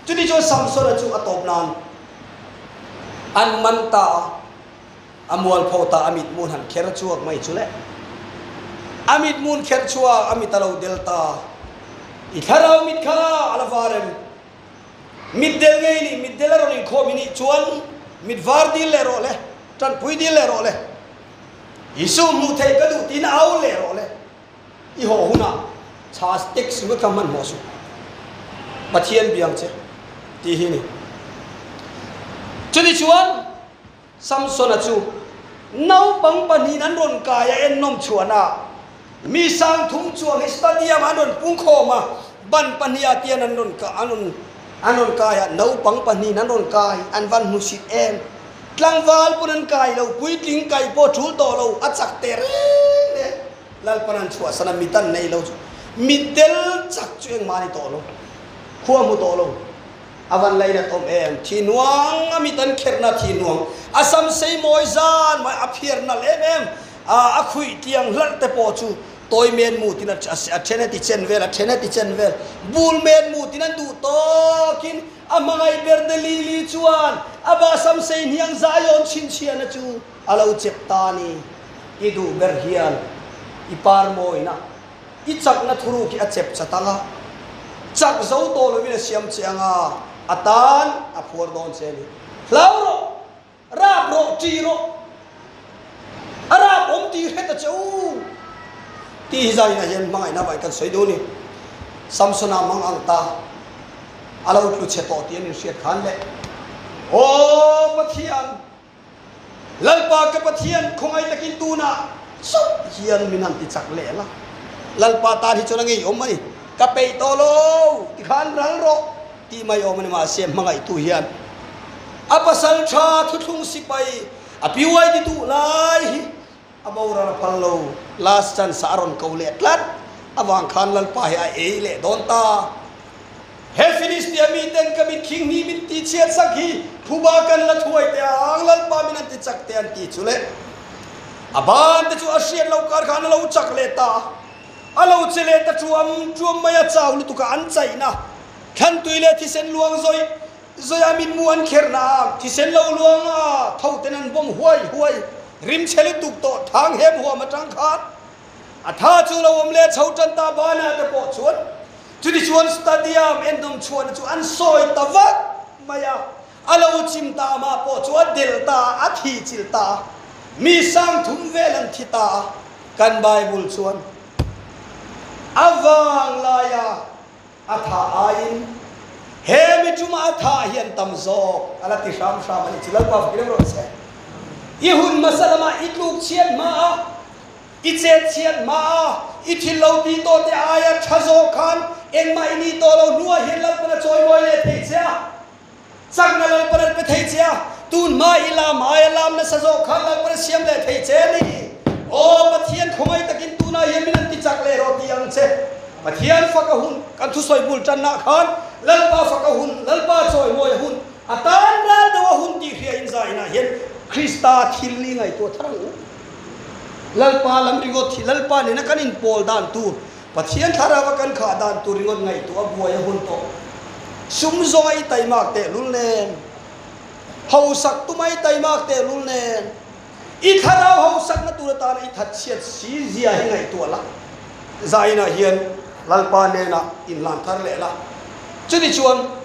Chuti chuan Samsona chu a tawp nan an man ta a. A mualpho ta a mithmun han kher chhuak mai chu le. A mithmun kher chhuak a mit a lo del ta. I thlarau mit kha a la var em? Mit del ngei nih mit del a rawn inkhawm i nih chuan mit var dil leh rawh le, tanpui dil leh rawh le. Isu hmuh theih ka duh tiin au leh rawh le. I haw hunah chhas text ringawt kha hmanhmawh suh. Pathian biang che tih hi a ni. Chutichuan. Samsona chu naupang pahnihin an rawn kai a ennawm chhuan a, mi sang thum chuang hi stadium an rawn pung khawm a, ban pahniha tian an rawn an rawn an rawn kai a, naupang pahnihin an rawn kai, an van hmusit em. Tlangval pawn an kai lo, puitling kai pawh a tul tawh lo, a chak teh reng reng. Lalpan an chhuahsan a, mit an nei lo chu mitdel chak chu engmah a ni tawh lo, khua hmu tawh lo. A van lainat awm em? Thi hnuang a mit an kherhna thi hnuang a sam sei mawi zan mai a phiar nalh em em a, a khuih tiang hlarh te pawh chu tawi men mut in a then a ti chen vel a then a ti chen vel bul men mut in an duh tawk in a hmangaih ber te li li chuan a bah sam sei hniang zaiawn chhinchhiahna chu a lo chep ta a ni. I duh ber hian i par mawina I chakna thuruk hi a chep chat ang a, chak zo tawh lovin a siam che ang a, a tan a phuar dawn che a ni. Hlau rawh, rap rawh, ṭi rawh, a rap awm tih hre ta che u tih hi zainah hian hmangaihna vai kan sawi duh a ni. Samsona mang ang ta, a lo tlu chhe tawh tih an inhriat khan le, Aw Pathian! Lalpa ka Pathian khawngaih takin tunah chauh hian min han ti chak leh la. Lalpa tan hi chuan a ngeiawm a ni. Ka peih tawh lo tikhan ral rawh tih mai awm a ni mahse hmangaihtu hian a pasal tha thuthlung sipai a piuai ti duh lai hi a boral a phal lo. Last chance ah a rawn ko leh tlat avang khan Lalpa hi a ei leh dawn ta. He Filistia miten ka mit khing hnih min ti chhiat sak hi phuba kan la thuai teh ang, Lalpa min an ti chak teh an ti chu le. A ban te chu a hriat loh kar khan a lo chak leh ta a, a lo che leh ta tuam tuam mai a, chau lutuk a an chaihna thlan tui leh thisen luang zawih zawih a mitmu an kherna a, thisen lo luang a tho ten an bawm huai huai, rim chhe lutuk tawh thang hem huam atang khan a tha chu lo awm leh chho tan ta banah te pawh chuan Chutichuan stadium endawm chhuahna chu an sawi ta vak mai a, a lo chim ta mah pawh chu a del ta a, a thi chilh ta a, mi sang thum vel an thi ta a, kan Bible chuan a vang laia a thah aiin he mi chuma a thah hi an tam zawk a la ti hram hram a ni chu Lalpa fakin rawh se. I hun hmasa lamah i tluk chhiat hma a, I chet chhiat hma a, i thil lo ti tawh te aia tha zawk khan engmah i nih tawh lo hnuah hian Lalpan a chawimawi leh thei che a, chakna Lalpan an pe thei che a, tun hma i lam aia lam nasa zawk khan Lalpan a siam leh thei che a ni. Aw Pathian khawngaih takin tunah hian min an ti chak leh rawh tih ang che. Pathian fak a hun, kan thusawi bul tanna khan Lalpa fak a hun, Lalpa chawimawi a hun, a tan ral deuh a hun tih hria in zainah hian Krista thil i ngaihtuah thar ang u. Lalpa lam ringawt hi Lalpa nena kan inpawl dan tur, Pathian thlarau a kan khah dan tur ringawt ngaihtuah a buai a hun tawh. Sum zawnga i taimak tehlul nen, hausak tuma i taimak tehlul nen, i thlarau hausakna tur atana i thatchhiat si zia hi ngaihtuah la. Zainah hian Lalpa nena inhlan thar leh la. Chutichuan.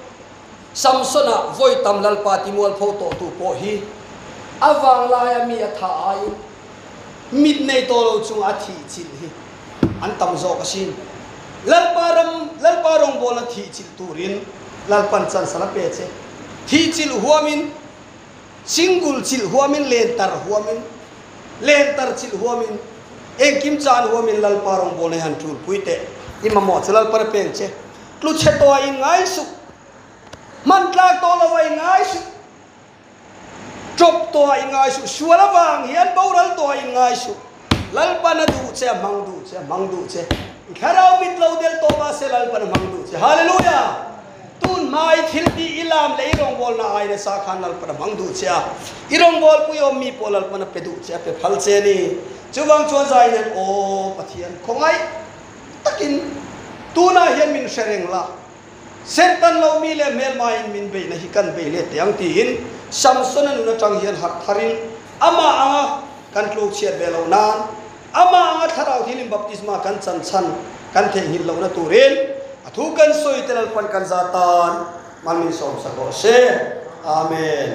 Samsona vawi tam Lalpa timualpho tawhtu pawh hi a vanglaia mi a tha aiin mit nei tawh lo chunga a thih chilh hi an tam zawk asin. Lalpa ram, Lalpa rawngbawlna thih chilh turin Lalpan chansal a pe che. Thih chilh huamin, single chilh huamin, lentar huamin, lentar chilh huamin, engkim chan huamin Lalpa rawngbawlna hi han tulpui teh. I mamawh chu Lalpan a peng che. Tlu chhe tawh a in ngai suh. Hman tlak tawh lo a in ngai suh. Ṭawp tawh a in ngai suh. Sual avang hian boral tawh a in ngai suh. Lalpan a duh che, a hmang duh che, a hmang duh che. I thlarau mit lo del tawh mahse Lalpan a hmang duh che. Hallelujah! Tun hma i thil tih i lam leh i rawngbawlna ai nasa khan Lalpan a hmang duh che a. I rawngbawlpui awmmi pawh Lalpan a pe duh che, a pe phal che a ni. Chuvang chuan zai hian, Aw Pathian, khawngaih takin tunah hian min hre reng la, Serhtan lo mi leh hmelmaiin min beihna hi kan bei let teh ang tiin Samsona nun atang hian harh tharin amah anga kan tluk chhiat ve loh nan, amah anga thlarau thilim baptisma kan chan chhan kan theihnghilh lohna turin a thu kan sawi te Lalpan kan za tan mal min sawmsak rawh se. Amen.